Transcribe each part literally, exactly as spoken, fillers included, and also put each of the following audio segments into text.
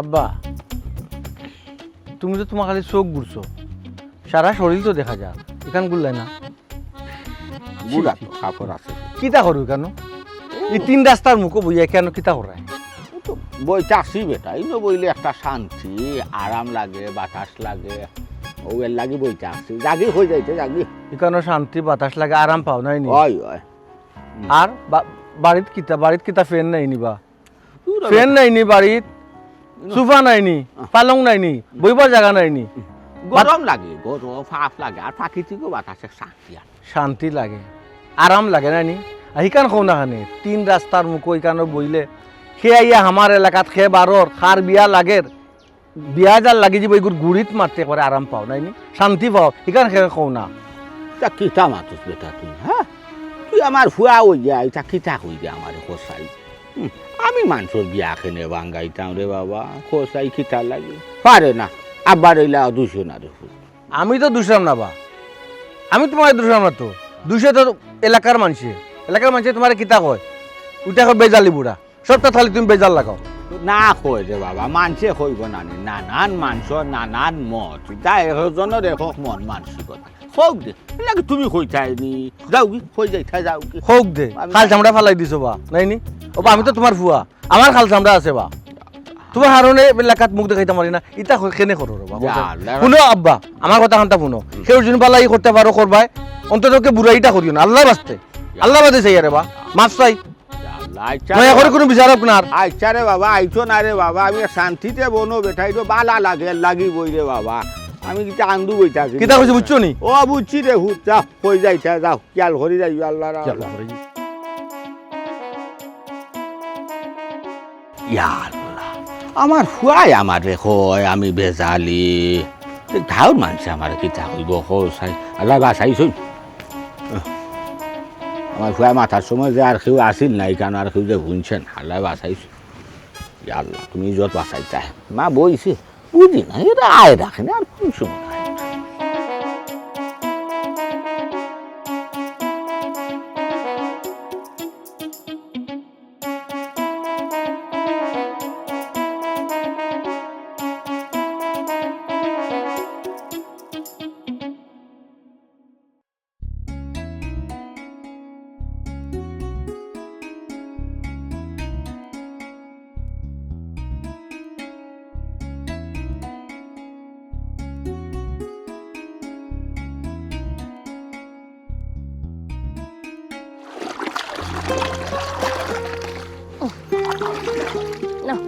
আব্বা, তুমি তো তুমার খালি চউখ ঘুরছো, সারা শরীল তো দেখা যার, ইখান ঘুরলায় না। বুড়া তো, কাপড় আছে। কিতা করো কেনে? ই তিন রাস্তার মুখো বইয়া কেনে কিতা করায়? ও তো বইতাছি বেটা, ইনো বইলে একটা শান্তি, আরাম লাগে, বাতাস লাগে, অউ এর লাগি বইতাছি। যাগি, কই যাইতে যাগি। ইখানো শান্তি, বাতাস লাগে, আরাম পাও নায় নি? অয়, অয়। আর বা-, বাড়িত কিতা, বাড়িত কিতা ফ্যান নাই নি বা? দূর ফ্যান হবে। নাই নি বাড়িত, না। সোফা নাই নি, আহ। পালং নাই নি, বইবার জাগা নাই নি। গরম লাগে, গরম, ফাফ লাগে, আর প্রাকৃতিক বাতাসে শান্তি আর। শান্তি লাগে, আরাম লাগে না নি? আর ইখান কও না কেনে, তিন রাস্তার মুখো ইখানো বইলে, কে আইয়া আমার এলাকাত, কে বারর, কার বিয়া লাগের, বিয়া যার লাগি যিবো, ইগুর গুড়িত মারতে একবারে আরাম পাও, নায় নি? শান্তি পাও, ইখান কে কও না। ইতা কিতা মাতস বেটা তুই, হ্যাঁ? তুই আমার ফুয়া অইয়া, ইতা কিতা কইরে আমারে কছাই? হুম, আমি মানষর বিয়া কেনে ভাঙ্গাইতাম রে বাবা, কছাই কিতা লাগে? পারে না, আব্বার ইলা দুষো না রে। আমি তো দুষরাম না বা, আমি তুমারে দুষরাম না তো, দুষে তো এলাকার মানষে, এলাকার মানষে তুমারে কিতা কয়? উটা কয় বেজালি বুড়া। সবটা খালি তুমি বেজাল লাগাও। না কয় রে বাবা, মানষে কইবো না নি, নানান মানষর নানান মত, ইতা একজনর একক মন মানসিকতা। কউক দে, এর লাগি তুমি কইতায় নি, যাওগি, কই যাইতায় যাওগি। কউক দে, আমি খাল চামড়া ফালাই দিছো বা, নায় নি? ও বা, আমি তো তুমার ফুয়া, আমার খাল চামড়া আছে বা। তুমার কারণে এলাকাত মুখ দেখাইতাম পারি না, ইতা কই-, কেনে করো রে বা? ইয়া আল্লাহ। হুনো আব্বা, আমার কথা খানতা হুনো। কেউ যদি ভালাই করতে পারো করবায়, অন্তত কে বুড়াইটা করিও না, আল্লার ওয়াস্তে। আল্লার বাদে চাই রে বা, মাফ চাই। আল্লাহ, আচ্ছা দয়া রে করে বাবা। কুনু বিচার হোক না আর। আচ্ছা রে বাবা, আইছো না রে বাবা, আমি শান্তিতে বনো বেটা, ইটা বালা লাগে, লাগি বই রে বাবা। আমি কিতা আন্দু বইতা আছি। কিতা কইছি বুঝছো নি? ও বুঝছি রে, হুত, যাও, কই যাইতায়, যাও, খেয়াল করি যাইও, আল্লাহ রাখো। খেয়াল করি। ইয়া আল্লাহ, আমার ফুয়ায় আমারে কয় আমি বেজালি। তে গাঁওর মানষে আমারে কিতা কইবো, কও চাই। আল্লায় বাঁচাইছইন। আমার ফুয়ায় মাতার সময় যে আর কেউ আছিল না, ইখানো আর কেউ যে হুনছে না, আল্লায় বাঁচাইছইন। ইয়া আল্লাহ, তুমি ইজ্জত বাঁচাইতায়। মা বইছে, বুঝি না, এরা আয় রাখে না, আর কোন সময় আয়? নাও।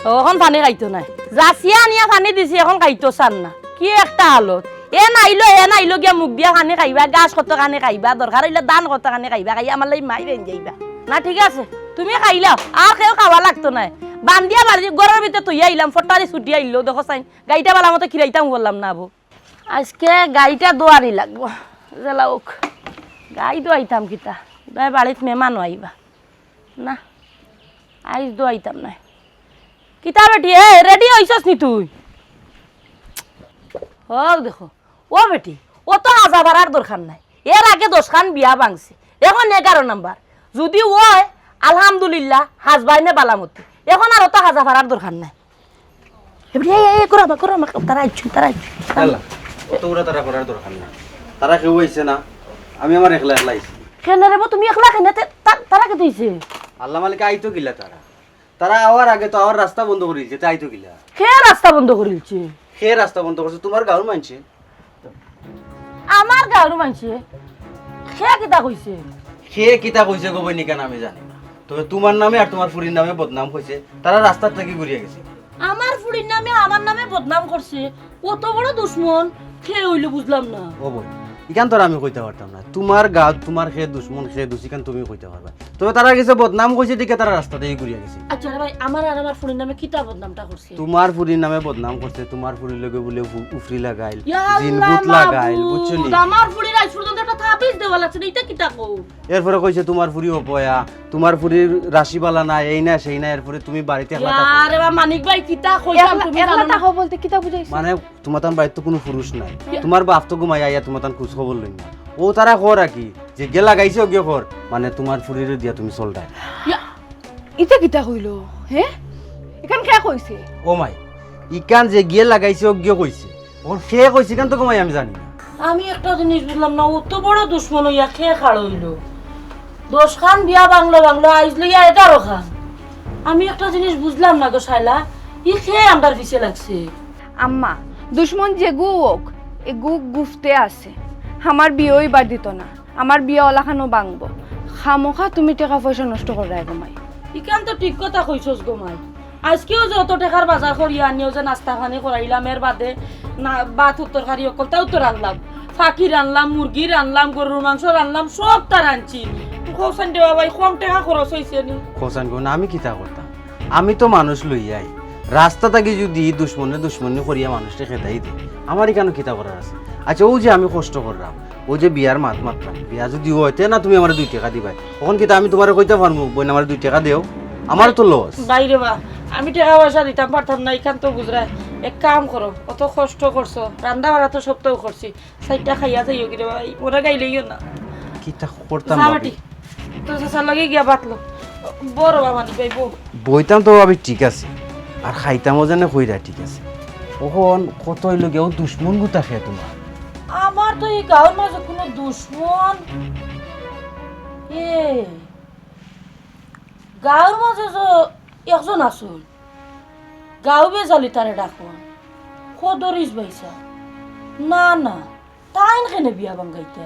ও, অখন পানি খাইতো নায়। যাচিয়া আনিয়া পানি দিছি, অখন খাইতো চার না। কি একটা হালত। এ নাইলো, এ নাইলো গিয়া মুখ দিয়া পানি খাইবা, ঘাস কতখানি খাইবা, দরকার অইলে ধান কতখানি খাইবা, খাইয়া আমার লাগি মাইর অইন যাইবা। না, ঠিক আছে, তুমি খাইলাও, আর কেউ খাওয়া লাগতো নায়। বান্ধিয়া বাড়ি ঘরর ভিতরে থইয়া আইলাম, ফটারি ছুটি আইলো, দেখো চাইন, গাইটা বালা মতো খিরাইতাম করলাম না আবু। আইজকে গাইটা দোয়ানি লাগবো, যেলা হোক। গাই দোয়াইতাম কিতা? বোধয় বাড়িত মেহমানও আইবা। না, আইজ দোয়াইতাম নায়। কিতা বেটি, এ, রেডি অইছস নি তুই? ও দেখো, ও বেটি, অত হাজা ভাড়ার দরকার নাই। এর আগে দশখান বিয়া ভাঙছে, অখন এগারো নাম্বার। যুদি অয়, আলহামদুলিল্লাহ, হাজবাইনে বালামতি। অখন আর অত হাজা ভাড়ার দরকার নাই। এ বেটি, এই, এই, এই, করো আমার, করো আমার, তারা আইছইন, তারা আইছইন। আল্লাহ, অত উড়া তারা করার দরকার নাই। তারা কেউ আইছে না, আমি আমার একলা একলা আইছি। কেনে রে বা, তুমি একলা কেনে? তে, তা-, তারা কে দিছে? আল্লাহ মালিক, আইতো কিলা তারা? তারা আওয়ার আগে তো আওয়ার রাস্তা বন্ধ করিলছে, তে আইতো কিলা? কে রাস্তা বন্ধ করিলছে? কে রাস্তা বন্ধ করছে? তুমার গাঁওর মানষে। আমার গাঁওর মানষে? কে কিতা কইছে? কে কিতা কইছে গো বইন, ইখান আমি জানি না। তবে তুমার নামে আর তুমার ফুরির নামে বদনাম কইছে, তারা রাস্তার থাকি ঘুরিয়া গেছে। আমার ফুরির নামে আমার নামে বদনাম করছে, অত বড় দুশমন কে অইলো বুঝলাম না। ও বইন, ইখান তো আর আমি কইতাম পারতাম না। তুমার গাঁওত তুমার কে দুশমন, কে দুষী, ইখান তুমি কইতায় পারবায়। তবে তারার গেছে বদনাম কইছে, দেখি তারা রাস্তা থাকি ঘুরিয়া গেছে। আচ্ছা রে ভাই, আমার আর আমার ফুরির নামে কিতা বদনামটা করছে? তুমার ফুরির নামে বদনাম করছে, তুমার ফুরির লগে বুলে ফু-, উফরি লাগাইল, ইয়া আল্লাহ জিনগুত লাগাইল, মাবুদ, বুঝছো নি? আমার ফুরির আইজ পর্যন্ত একটা তাবিজ দেওয়া লাগছে না, ইটা কিতা কও? এরপরে কইছে তুমার ফুরি অপয়া, তুমার ফুরির রাশি বালা না, এই না সেই না, এরপরে তুমি বাড়িতে একলা থাকো। আরে বা মানিক ভাই, কিতা কইতাম একলা, তুমি একলা জানো না? থাকো বলতে কিতা বুঝাইছো? মানে তুমাতান বাড়িত তো কুনু পুরুষ নাই, ইয়া। তুমার বাপ তো ঘুমাইয়া আইয়া তুমাতান খোঁজ খবর লইন না। অউ তারা কর আর কি, যেগিয়ে লাগাইছে অগিয়ে কর, মানে তুমার ফুরিরে দিয়া তুমি চলরায়। ইয়া, ইতা কিতা কইলো? হে? ইখান কে কইছে? ও মাই, ইখান যেগিয়ে লাগাইছে অগিয়ে কইছে। অখন কে কইছে ইখান তো ঘুমাই আমি জানি না। আমি একটা জিনিস বুঝলাম না, অত বড় দুশমন অইয়া কে খাড়া অইলো? দশখান বিয়া ভাংলো ভাংলো, আইজ লইয়া এগারো খান। আমি একটা জিনিস বুঝলাম না গো শায়লা, ই কে আমরার পিছে লাগছে? আম্মা, দুশমন যেগু অউক, এগু গুফতে আছে। আমার বিয়া অইবার দিতো না, আমার বিয়া অলাখানও ভাংবো। খামোখা তুমি টেকা পয়সা নষ্ট কররায় গো মাই। ইখান তো ঠিক কথা কইছস গো মাই। আইজকেও যে অত টেকার বাজার করিয়া আনিয়াও যে নাস্তা পানি করাইলাম, এর বাদে না ভাত তরকারি অকলতাউ তো রানলাম, ফাকি রানলাম, মুরগি রানলাম, গরুর মাংস রানলাম, সবতা রানছি। কওছাইন দে বাবা, কম টেকা খরচ অইছে নি? কওছাইন গো, না আমি কিতা করতাম? আমি তো মানুষ লইয়াই, রাস্তা থাকি যুদি দুশমনে দুশমনি করিয়া মানুষরে খেদাই দেয়, আমার ইখানো কিতা করার আছে? আচ্ছা, অউ যে আমি কষ্ট কররাম, অউ যে বিয়ার মাত মাতরাম, বিয়া যুদি অয়, তে না তুমি আমারে দুই টেকা দিবায়, অখন কিতা আমি তুমারে কইতাম পারমু, বইন আমারে দুই টেকা দেও? আমার তো লস। ভাইরে বা, আমি টেকা পয়সা দিতাম পারতাম না, ইখান তো বুঝরায়। এক কাম করো, অত কষ্ট করছো, রান্দা বাড়া তো সবতাউ করছি, চাইরটা খাইয়া যাইওগি রে ভাই, মরে গাইলাইও না। কিতা করতাম যা ভাবি? বেটি, তোর চাচার লগে গিয়া ভাত লো। বড় বাবা নি ভাই, বউ। বইতাম তো ভাবি ঠিক আছে, আর খাইতামও যেনে কইরা ঠিক আছে। অখন কত অইলো গিয়া, অউ দুশমন গুতা কে তুমার? আমার তো ই গাঁওর মাঝে কুনু দুশমন, এ, গাঁওর মাঝে যে একজন আছইন, গাঁও বেজালি তারে ডাকইন, কদরিছ ভাইসাব। না, না, তাইন কেনে বিয়া ভাঙ্গাইতা?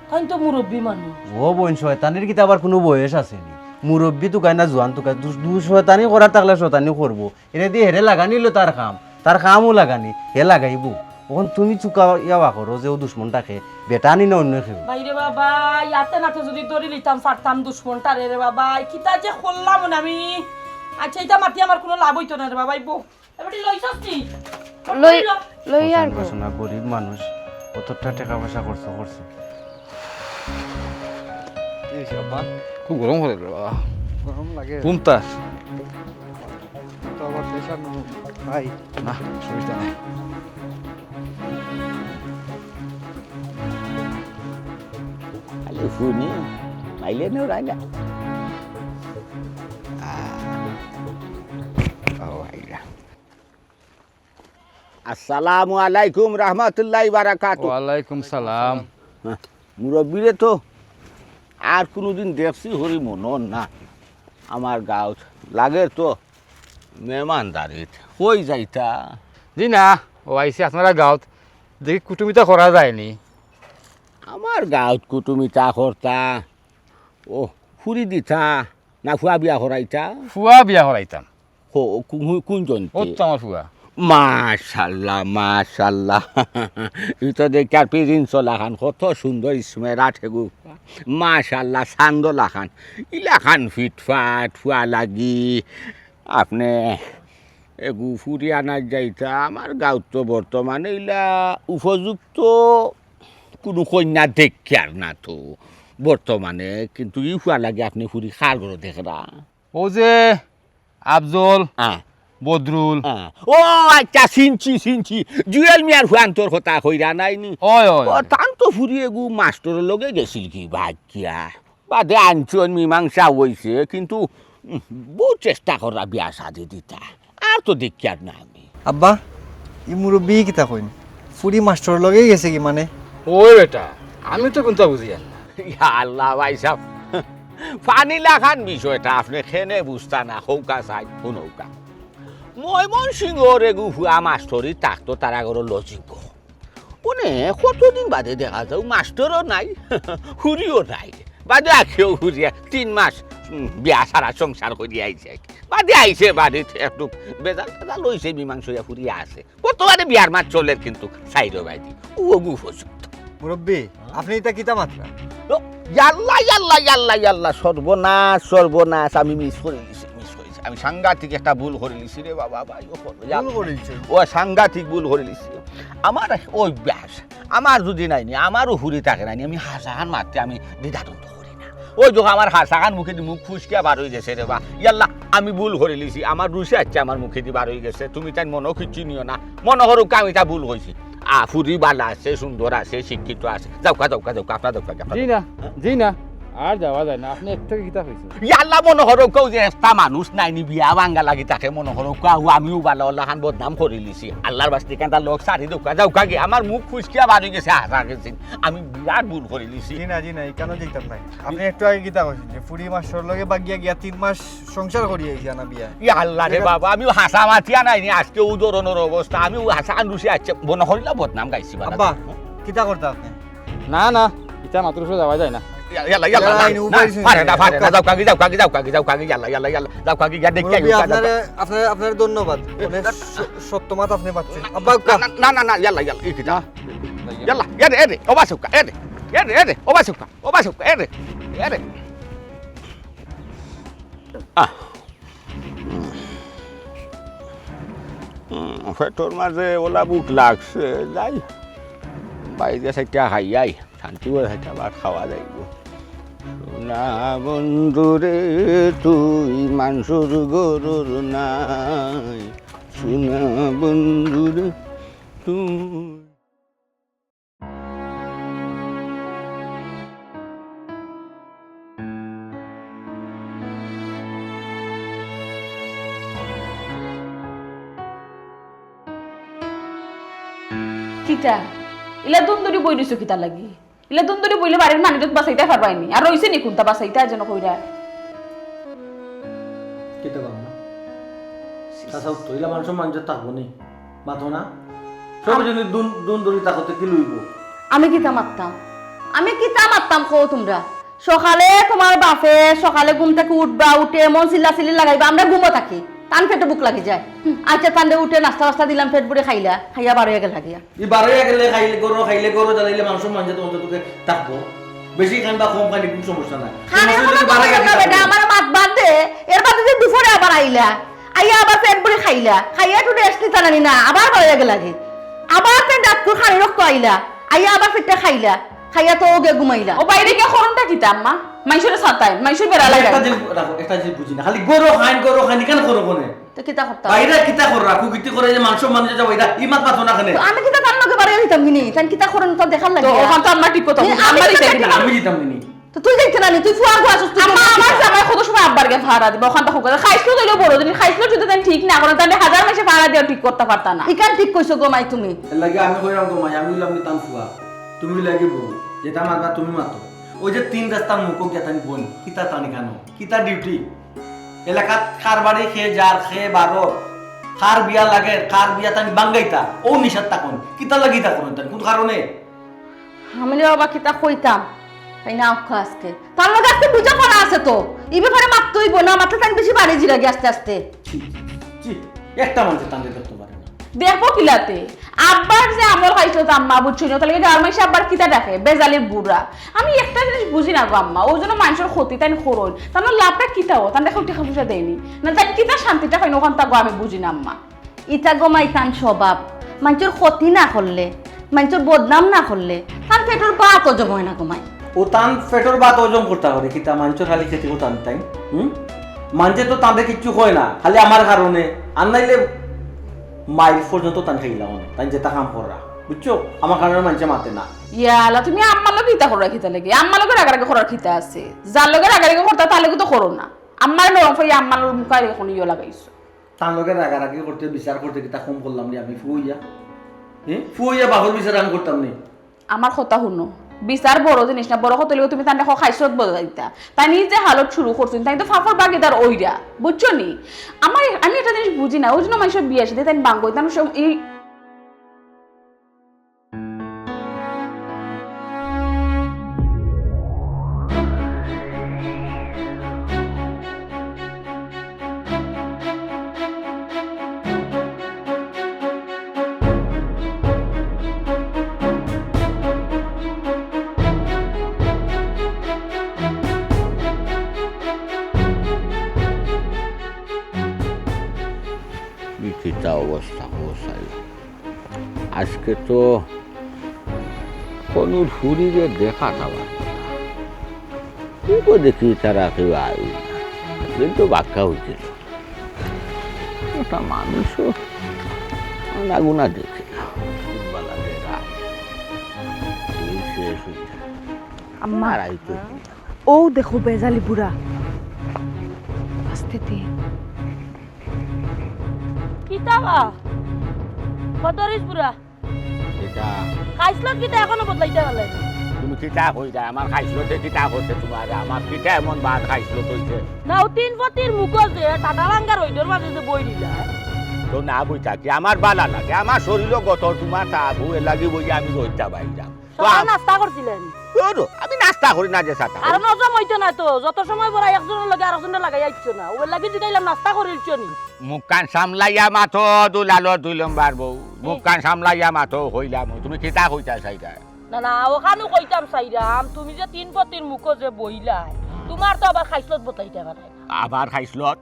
তাইন তো মুরব্বি মানুষ। ও বইন, শয়তানির কিতা আবার কুনু বয়স আছে নি? মুরব্বি তুকাইন না জোয়ান তুকাইন, দু-, দু-, শয়তানি করার থাকলে শয়তানি করবো। এরে দি হেরে লাগানি অইলো তার কাম, তার কামও লাগানি, হে লাগাইবো। অখন তুমি চুকাইয়া বার করো যে অউ দুশমনটা কে, বেটা নি না অইন্য কেউ। ভাইরে বাবা, ইয়াতে নাতে যুদি ধরি লিতাম পারতাম দুশমনটারে রে বাবা, কিতা যে করলাম না আমি। আচ্ছা, ইতা মাতি আমার কুনু লাভ অইতো না রে বাবা, বউ। এবারে লইছস নি? লই-, লই আর গো। বাসনা, গরিব মানুষ, অতটা টেকা পয়সা খরচ করছে। এই যে আব্বা, খুব গরম করে রে বাবা। গরম লাগে। ঘুমতা। তো আবার প্রেশার নেব ভাই। না, অসুবিধা নাই। খালি শুনি, মাইলে নেও রাইলা। আহ, ও ভাইরা। আসসালামু আলাইকুম রহমতুল্লাহি বারাকাতু। ওয়ালাইকুম সালাম। হ্যাঁ, মুরব্বিরে তো আর কুনুদিন দেখছি করি মনো না। আমার গাঁওত লাগের তো মেহমানদারিত। কই যাইতা? জি না, ও আইছি আপনারা গাঁওত। দেখি কুটুমিতা করা যায়নি। আমার গাঁওত কুটুমিতা করতা? ও, ফুরি দিতা? না ফুয়া বিয়া করাইতা? ফুয়া বিয়া করাইতাম। হো, কু-, কু-, কুন জনতে? ও তো আমার ফুয়া। মাশাআল্লাহ, মাশাআল্লাহ। ইতা দেখিয়ার পিরিন চলাখান, কত সুন্দর স্মেরা ঠেগু। মাশাআল্লাহ, চান্দলাখান। ইলাখান ফিটফাট, ফুয়া লাগি। আপনে এগু ফুরি আনাত যাইতা, আমার গাঁওত তো বর্তমানে ইলা উপযুক্ত কুনু কইন্যা দেখিয়ার না তো বর্তমানে, কিন্তু ই ফুয়া লাগি আপনে ফুরি কার ঘরো দেখরা? ও যে আফজল, হ্যাঁ। বদরুল। হ্যাঁ। ও আচ্ছা, চিনছি, চিনছি। জুয়েল মিয়ার ফুয়ান্তর কথা কইরা নায়নি? অয়, অয়, ও, অয়। তান তো ফুরি এগু মাস্টরর লগে গেছিল কি ভাগিয়া। বাদে আনছইন মীমাংসা অইছে, কিন্তু, উম, বউত চেষ্টা কররা বিয়া শাদি দিতা। আর তো দেখিয়ার না আমি। আব্বা, ই মুরব্বি কিতা কইন? ফুরি মাস্টরর লগে গেছে কি মানে? ওই বেটা, আমি তো কুন্তা বুঝিয়ার না। ইয়া আল্লাহ ভাইসাব, পানি লাখান বিষয়টা আপনে কেনে বুঝতা না, কউক্কা চাই, হুনউক্কা। ময়মনসিংহর এগু ফুয়া মাস্টরি থাকতো তারা ঘরো লজিক। অনে কতদিন বাদে দেখা যাও, মাস্টরও নাই, ফুরিও নাই। বাদে আখেও ফুরিয়া তিন মাস, উম, বিয়া সারা সংসার করিয়া আইছে। বাদে আইছে বাড়িত একটু বেজাল টেজাল অইছে, মীমাংসা অইয়া ফুরিয়া আছে। বর্তমানে বিয়ার মাত চলের কিন্তু চাইরোবায়দি। ও অগু উপযুক্ত। মুরব্বি, আপনে ইতা কিতা মাতরা? ও, ইয়াল্লা, ইয়াল্লা, ইয়াল্লা, ইয়াল্লা, সর্বনাশ, সর্বনাশ, আমি মিস করিলিছি, মিস করিলিছি। আমি সাংঘাতিক একটা ভুল করিলিছি রে বাবা, ভাই, ও, ইয়াল্লা। ভুল করিলিছি? ও, সাংঘাতিক ভুল করিলিছি। আমার অভ্যাস, আমার যুদি নাইনি, আমারও হুরি থাকে নাইনি, আমি হাছাখান মাততে আমি দ্বিধাদ্বন্দ্ব করি না। ওই দেখো, আমার হাছাখান মুখেদি মুখ ফুসকিয়া বার অইগেছে রে বা। ইয়াল্লা, আমি ভুল করিলিছি, আমার রুচি আছে, আমার মুখেদি বার অইগেছে, তুমি তাইন মনো কিচ্ছু নিও না। মনো করউক্কা আমি ইতা ভুল কইছি। আ, ফুরি বালা আছে, সুন্দর আছে, শিক্ষিত আছে। যাউক্কা, যাউক্কা, যাউক্কা, আপনে যাউক্কা, আপনে জি না, যাউক্কা। জি না, আর যাওয়া যায় না। আপনে একটু কিতা কইছেন? ইয়াল্লা, মনো করউক্কা, অউ যে একটা মানুষ নাইনি, বিয়া ভাঙ্গা লাগি থাকে, মনো করউক্কা, ও আমিও বালা অলাখান বদনাম করিলিছি। আল্লার বাস্তে ইখানতা লগ ছাড়ি দেউক্কা, যাউক্কা গি, আমার মুখ ফুসকিয়া বার অইগেছে, হাছা গেছি। আমি বিরাট ভুল করিলিছি। জি না, জি না, ইখানো যাইতাম নায়। আপনে একটু আগে কিতা কইছেন যে ফুরি মাস্টর লগে বাগিয়া গিয়া তিন মাস সংসার করি আইছি আনা বিয়া। ইয়া আল্লা রে বাবা, আমিও হাছা মাতিয়া নাইনি, আজকে অউ ধরনর অবস্থা, আমিও হাছাখান রুচি আছে, মনো করিলা বদনাম গাইছি বালা। আব্বা, কিতা করতা আপনে? না, না, ইতা মাতুর উপরে যাওয়া যায় না। ইয়া-, ইয়াল্লা, ইয়াল্লা, ইয়াল্লা, না, আইন না, উপায় ছিল পারে না, না। পারে না, যাউক্কা গি, যাউক্কা গি, যাউক্কা গি, যাউক্কা গি, ইয়াল্লা, ইয়াল্লা, ইয়াল্লা, যাউক্কা গি, গিয়া দেখিয়া মুরব্বি, আইউক্কা, আপনারে, যাউক্কা। আপনারে, আপনারে ধন্যবাদ। অনেক স-, সত্য মাত আপনে মাতছেন। আব্বা, না, না, না, না, না, ইয়াল্লা, ইয়াল্লা, ই কিতা? না। ইয়াল্লা, এরে, এরে, ও বাসুক্কা, এরে, এরে, এরে, ও বাসুক্কা, ও বাসুক্কা, এরে, এরে। আহ। উম, পেটর মাঝে অলা ভুক লাগছে, যাই। বাইরে থাকি খাই আই, শান্তি করি থাকি ভাত খাওয়া যাইবো। সোনা বন্ধু রে, তুই মানষর ঘরর নায়। সোনা বন্ধু রে, তুই কিতা? ইলা দুন ধরি বই রইছো কিতা লাগি? ইলা দুন ধরি বইলে বাড়ির মানুষ বাঁচাইতা পারবায়নি। আর রইছে নি কুনতা বাঁচাইতা যেন কইরা? কিতা বাবা? চাচা উত্তর, ইলা মানুষ মানুষ থাকবো নি? মাতো না? সব যদি দুন, দুন ধরি থাকতে কি লইব? আমি কিতা মাততাম? আমি কিতা মাততাম কও তুমরা? সকালে তুমার বাপে সকালে ঘুম থাকি উঠবা, উঠে এমন চিল্লা চিল্লি লাগাইবা, আমরা ঘুমো থাকি, তান পেটো ভুক লাগি যায়। হুম, আচ্ছা, তানরে উঠে নাস্তা বাস্তা দিলাম, পেট ভরি খাইলা, খাইয়া বারইয়া গেলা গিয়া। ই বারইয়া গেলে খাইলে গরো, খাইলে গরো জ্বালাইলে মানুষ মানুষ তো অন্তত থাকবো। বেশি খান বা কম খান, কোনো সমস্যা নাই। খান সমস্যা এখন হইলে তো বারইয়া বারইয়া গেলে বেটা, খাবো। আমার মাত বাদ দে, এর বাদে যে দুপুরে আবার আইলা, আইয়া আবার পেট ভরি খাইলা, খাইয়া একটু rest নিতা নানি না, আবার বারইয়া গেলা গি। আবার পেট ডাক্কুর খানি রক্ত আইলা, আইয়া আবার পেটটা খাইলা, খাইয়া তো ওগে ঘুমাইলা। ও বাইরে গিয়া করনটা কিতা আম্মা? মাইনষরে সাতায়, মাইনষর বেড়া লাগায়। একটা জিনিস রাখো, একটা জিনিস বুঝি না, খালি গরো খাইন, গরো খাইন, কেন করো কোনে? তো কিতা করতাম? বাইরে কিতা কররা? কুকীর্তি করে যে মানুষ মানুষ যাও, এটা ইমাত মাতো না কেনে? তো আমি কিতা তান লগে বাড়ি হইতাম কিনি? তান কিতা করইন তো দেখার লাগি। তো ওখান তো আম্মা ঠিক কথা কইছে, আমি আম্মা কিতা দিতে দেখি কিনা? আমি দিতাম কিনি? তো তুই দেখতে না নি, তুই ফুয়া গো আসুস, তুই আম্মা, কিতা আমার দেখতে? জামাই কত সময় আব্বার গে ফাড়া দিব, ওখান তো হুকা। খাইছলত অইলেও বড় জিনিস, খাইছলত যদি তান ঠিক না করে, তাহলে হাজার মাসে ফাড়া দিয়াও ঠিক করতা পারতা না। ইখান ঠিক কইছো গো মাই তুমি। এর লাগি আমি কইরাম গো মাই, আমি অইলাম কি তান ফুয়া, তুমি অইলা গি বউ, যেটা মাতবা তুমি মাতো। ওই যে তিন রাস্তার মুখো গিয়া তান বোন, কিতা তান ইখানো? কিতা duty? এলাকাত কার বাড়ি খে যার, খে বারো, কার বিয়া লাগে, কার বিয়া তান বাঙ্গাইতা, ও নিশাত থাকইন। কিতা লাগি ইতা করইন তান? কোন কারণে? আমি রে বাবা কিতা কইতাম, তাইন আউক্কা আজকে। তান লগে আজকে বুঝা পড়া আছে তো, ই ব্যাপারে মাততে অইবো না, মাতলে তাইন বেশি বাড়ি যিরা গি আস্তে আস্তে। ছি, ছি, একটা মানুষে তানরে ধরতে পারে না। দেখবো কিলাতে, আব্বার যে আমল খাইছলত আম্মা, বুঝছো নি? তাইলে গাঁওর মাইনষে আব্বার কিতা ডাকে? বেজালি বুড়া। আমি একটা জিনিস বুঝি না গো আম্মা, ওই জন্য মাইনষর ক্ষতি তাইন করইন, তান লাভটা কিতা ও? তানরে কেউ টেকা পয়সা দেয়নি না, তাইন কিতা শান্তিটা পাইন ওখান থাকি আমি বুঝি না আম্মা। ইতা গো মাই তান স্বভাব, মাইনষর ক্ষতি না করলে, মাইনষর বদনাম না করলে, তান পেটর ভাত হজম অয় না গো মাই। ও তান পেটর ভাত হজম করতা পারে, কিতা মাইনষর খালি ক্ষতি করতা নি তাইন? হুম? মাইনষে তো তানরে কিচ্ছু কয় না, খালি আমার কারণে। আর নাইলে মাইর পর্যন্ত তান খাইলা অনে, তাইন যেটা কাম কররা, বুঝছো? আমার কারণে মাইনষে মাতে না। ইয়ালা, তুমি আম্মার লগে ইতা কররা কিতা লাগি? আম্মার লগে রাগারাগি করার কিতা আছে? যার লগে রাগারাগি করতা, তার লগে তো করো না। আম্মার নরম পাইয়া আম্মার মুখে এখন ইয়ে লাগাইছো। তার লগে রাগারাগি করতে, বিচার করতে কিতা কম করলাম নি আমি ফুয়া? হ্যাঁ, ফুয়া বাপর বিচার আমি করতাম নি। আমার কথা হুনো, বিচার বড় জিনিস না, বড় কথা অইলে তুমি তানরে খাইছলত বুঝাইতা। তাইন নিজে হালত শুরু করছইন, তাইন তো ফাফর বাগিদার অইরা, বুঝছো নি? আমার, আমি একটা জিনিস বুঝি না, ওই জন্য মাইনষর বিয়া শাদী তাইন ভাঙ্গইন, তাইন সব এই ই কিতা অবস্থা পৌঁছাইল? আজকে তো কনুর ফুরিরে দেখা যাওয়ার কথা। কি করে দেখি তারা কেউ আইল না। দিন তো বাক্কা হইছিল। ওটা মানুষও আনাগুনা দেখে না। বালা বেড়া। এই শেষ হইল। আম্মা, আর আইতো কি না। ও দেখো বেজালি বুড়া। আস্তে দে। কিতা বা? কত রিস বুড়া? কিতা? খাইছলত কিতা এখনো বদলাইতে পারলে না? তুমি কিতা কইতায়? আমার খাইছলতে কিতা করছে তোমার? আমার কিতা এমন বাদ খাইছলত হইছে? না, ও তিন পতির মুখো যে টাটা লাঙ্গা রইদর মাঝে যে বই দিলা। তো না বই থাকি, আমার বালা লাগে, আমার শরীরও গতর তোমার তা বউ, এর লাগি বই আমি রইতা বাইরাম। তো সকালে আম- নাস্তা করছিলেন? করো, আমি নাস্তা করি না যে সাতা। আর নজম হইতো না তো, যত সময় বড় একজনের লগে আরেকজনের লাগাই আইছো না, ওর লাগি জিগাইলাম নাস্তা করিলছো নি? মুখখান সামলাইয়া মাতো, দুলালর দুই লম্বার বউ। মুখখান সামলাইয়া মাতো, কইলাম, তুমি কিতা কইতা চাইরায়? না, না, ওখানো কইতাম চাইরাম, তুমি যে তিন পতির মুখো যে বইলায়, তোমার তো আবার খাইছলত বদলাইতে পারে। আবার খাইছলত?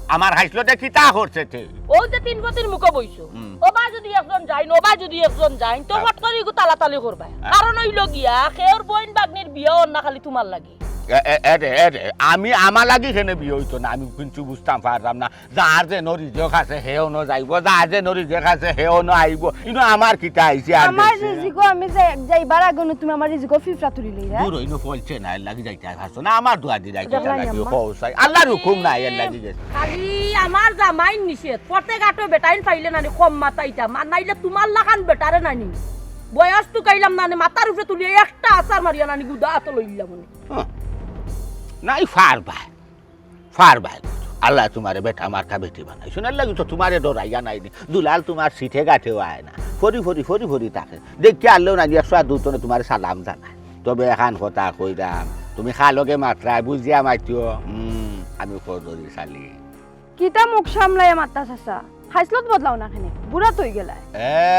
আমার খাইছলতে কিতা করছে তে? ও যে তিন পতির মুখো বইছো, হুম। ওবা যদি একজন যাইন, ওবা যদি একজন যাইন, তো হ্যাঁ। ফট করি ইগু তালাতালি করবায়। হ্যাঁ। কারণ অইলো গিয়া, কেউর বইন বাগনির বিয়া অর না খালি তোমার লাগি। এ, এ, এ রে, এ রে, আমি আমার লাগি কেনে বিয়া হইতো না, আমি কিচ্ছু বুঝতাম পারলাম না। যার যেন রিজিক আছে, হে অনো যাইবো, যার যেন রিজিক আছে, হে অনো আইবো। ইনো আমার কিতা আইছে আর আমার দেশে? রিজিকও আমি যাই-, যাইবার আগে নু তুমি আমার রিজিকও ফিফড়া তুলি লইরা। দূর হইনো ফলছে না, এর লাগি যাইতে আর পারছো না। আমার দোয়া দি রাখি, এটা লাগি আম্মা। হও চাই। আল্লাহর হুকুম নাই, এর লাগি গেছে। খালি আমার জামাই নিষেধ। পথে ঘাটো বেটাইন পাইলে নানি কম মাতাইতাম। আর নাইলে তোমার লাখান বেটারে নানি। বয়স তো কাইলাম নানি, মাথার উপরে তুলিয়া একটা আছাড় মারিয়া নানি গুদা আতো লইলাম মনে। হ্যাঁ। নাই ফার ভাই। ফার ভাই। আল্লাহ তোমারে বেটা মার্কা বেটি বানাইছইন। এর লাগি তো তোমারে ডরাইয়া নাই নি। দুলাল তোমার সিটে গাটেও আয় না। ফরি ফরি, ফরি ফরি থাকে। দেখি আল্লাহ নানি একশো আর দুতনে তোমারে সালাম জানায়। তবে এখান কথা কইরাম, তুমি খালগে মাতরায়, বুঝিয়া মাতিও। হুম, আমি খোঁজ ধরি চালি। কিতা মুখ সামলাইয়া মাততা চাচা? খাইছলত বদলাও না কেনে? বুড়া তো অই গেলায়।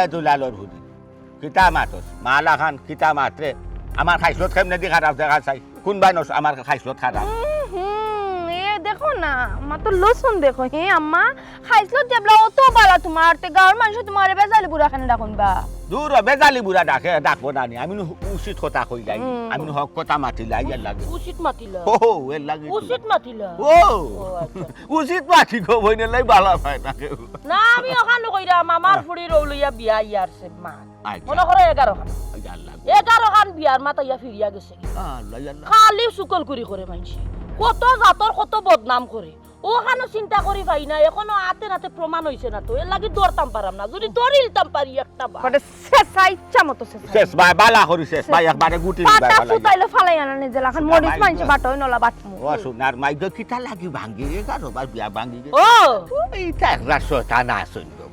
এ দুলালর হুদি। কিতা মাতস? মালাখান কিতা মাতরে? আমার খাইছলত কেমনে দি খারাপ দেখা চাই? কোন বায় নস-, আমার খাইছলত খারাপ? হুম, হুম, এ দেখো না, মা তো লসুন দেখো, হে আম্মা, খাইছলত যেবলা অত বালা তোমার, তে গাঁওর মানষে তোমারে বেজালি বুড়া কেনে ডাকইন বা? দূর হ, বেজালি বুড়া ডাকে, ডাকবো না নি, আমি নু উচিত কথা কইলাই, হুম। আমি নু হক কথা মাতিলাই, এর লাগি। উচিত মাতিলা। ও, এর লাগি তো। উচিত মাতিলা। ও। ও, আচ্ছা। উচিত মাতি গো, বইনের লাই বালা পায় না কেউ। না, আমি ওখানো কইরাম, আমার ফুড়ির অউ লইয়া বিয়া ইয়ার সে মা। আচ্ছা। মনো করো এগারো খান। আল্লাহ। এগারো খান বিয়ার মাত আইয়া ফিরিয়া গেছে। আল্লাহ, আল্লাহ। খালি চুগলখুরি করে মানষে। কত জাতর কত বদনাম করে। ওখানো চিন্তা করি পাই না, এখনো আতে নাতে প্রমাণ হইছে না তো। এর লাগি ধরতাম পারাম না। যদি ধরিলতাম পারি একটা বার। কটে শেষ, ইচ্ছা মতো শেষ। শেষ ভাই, বালা করি শেষ ভাই, একবারে গুটি পাতা ভাই, বালা। সুতাইলে ফালাই আনা নিজে লাখান, না মরিচ ভাই, মানষে না। বাটয় নলা বাটমু। ও সোনার মাই গো, কিতা লাগি ভাঙ্গি, এগারো বার বিয়া ভাঙ্গি গেছে। ও। ইটা একটা শয়তান আছইন গো।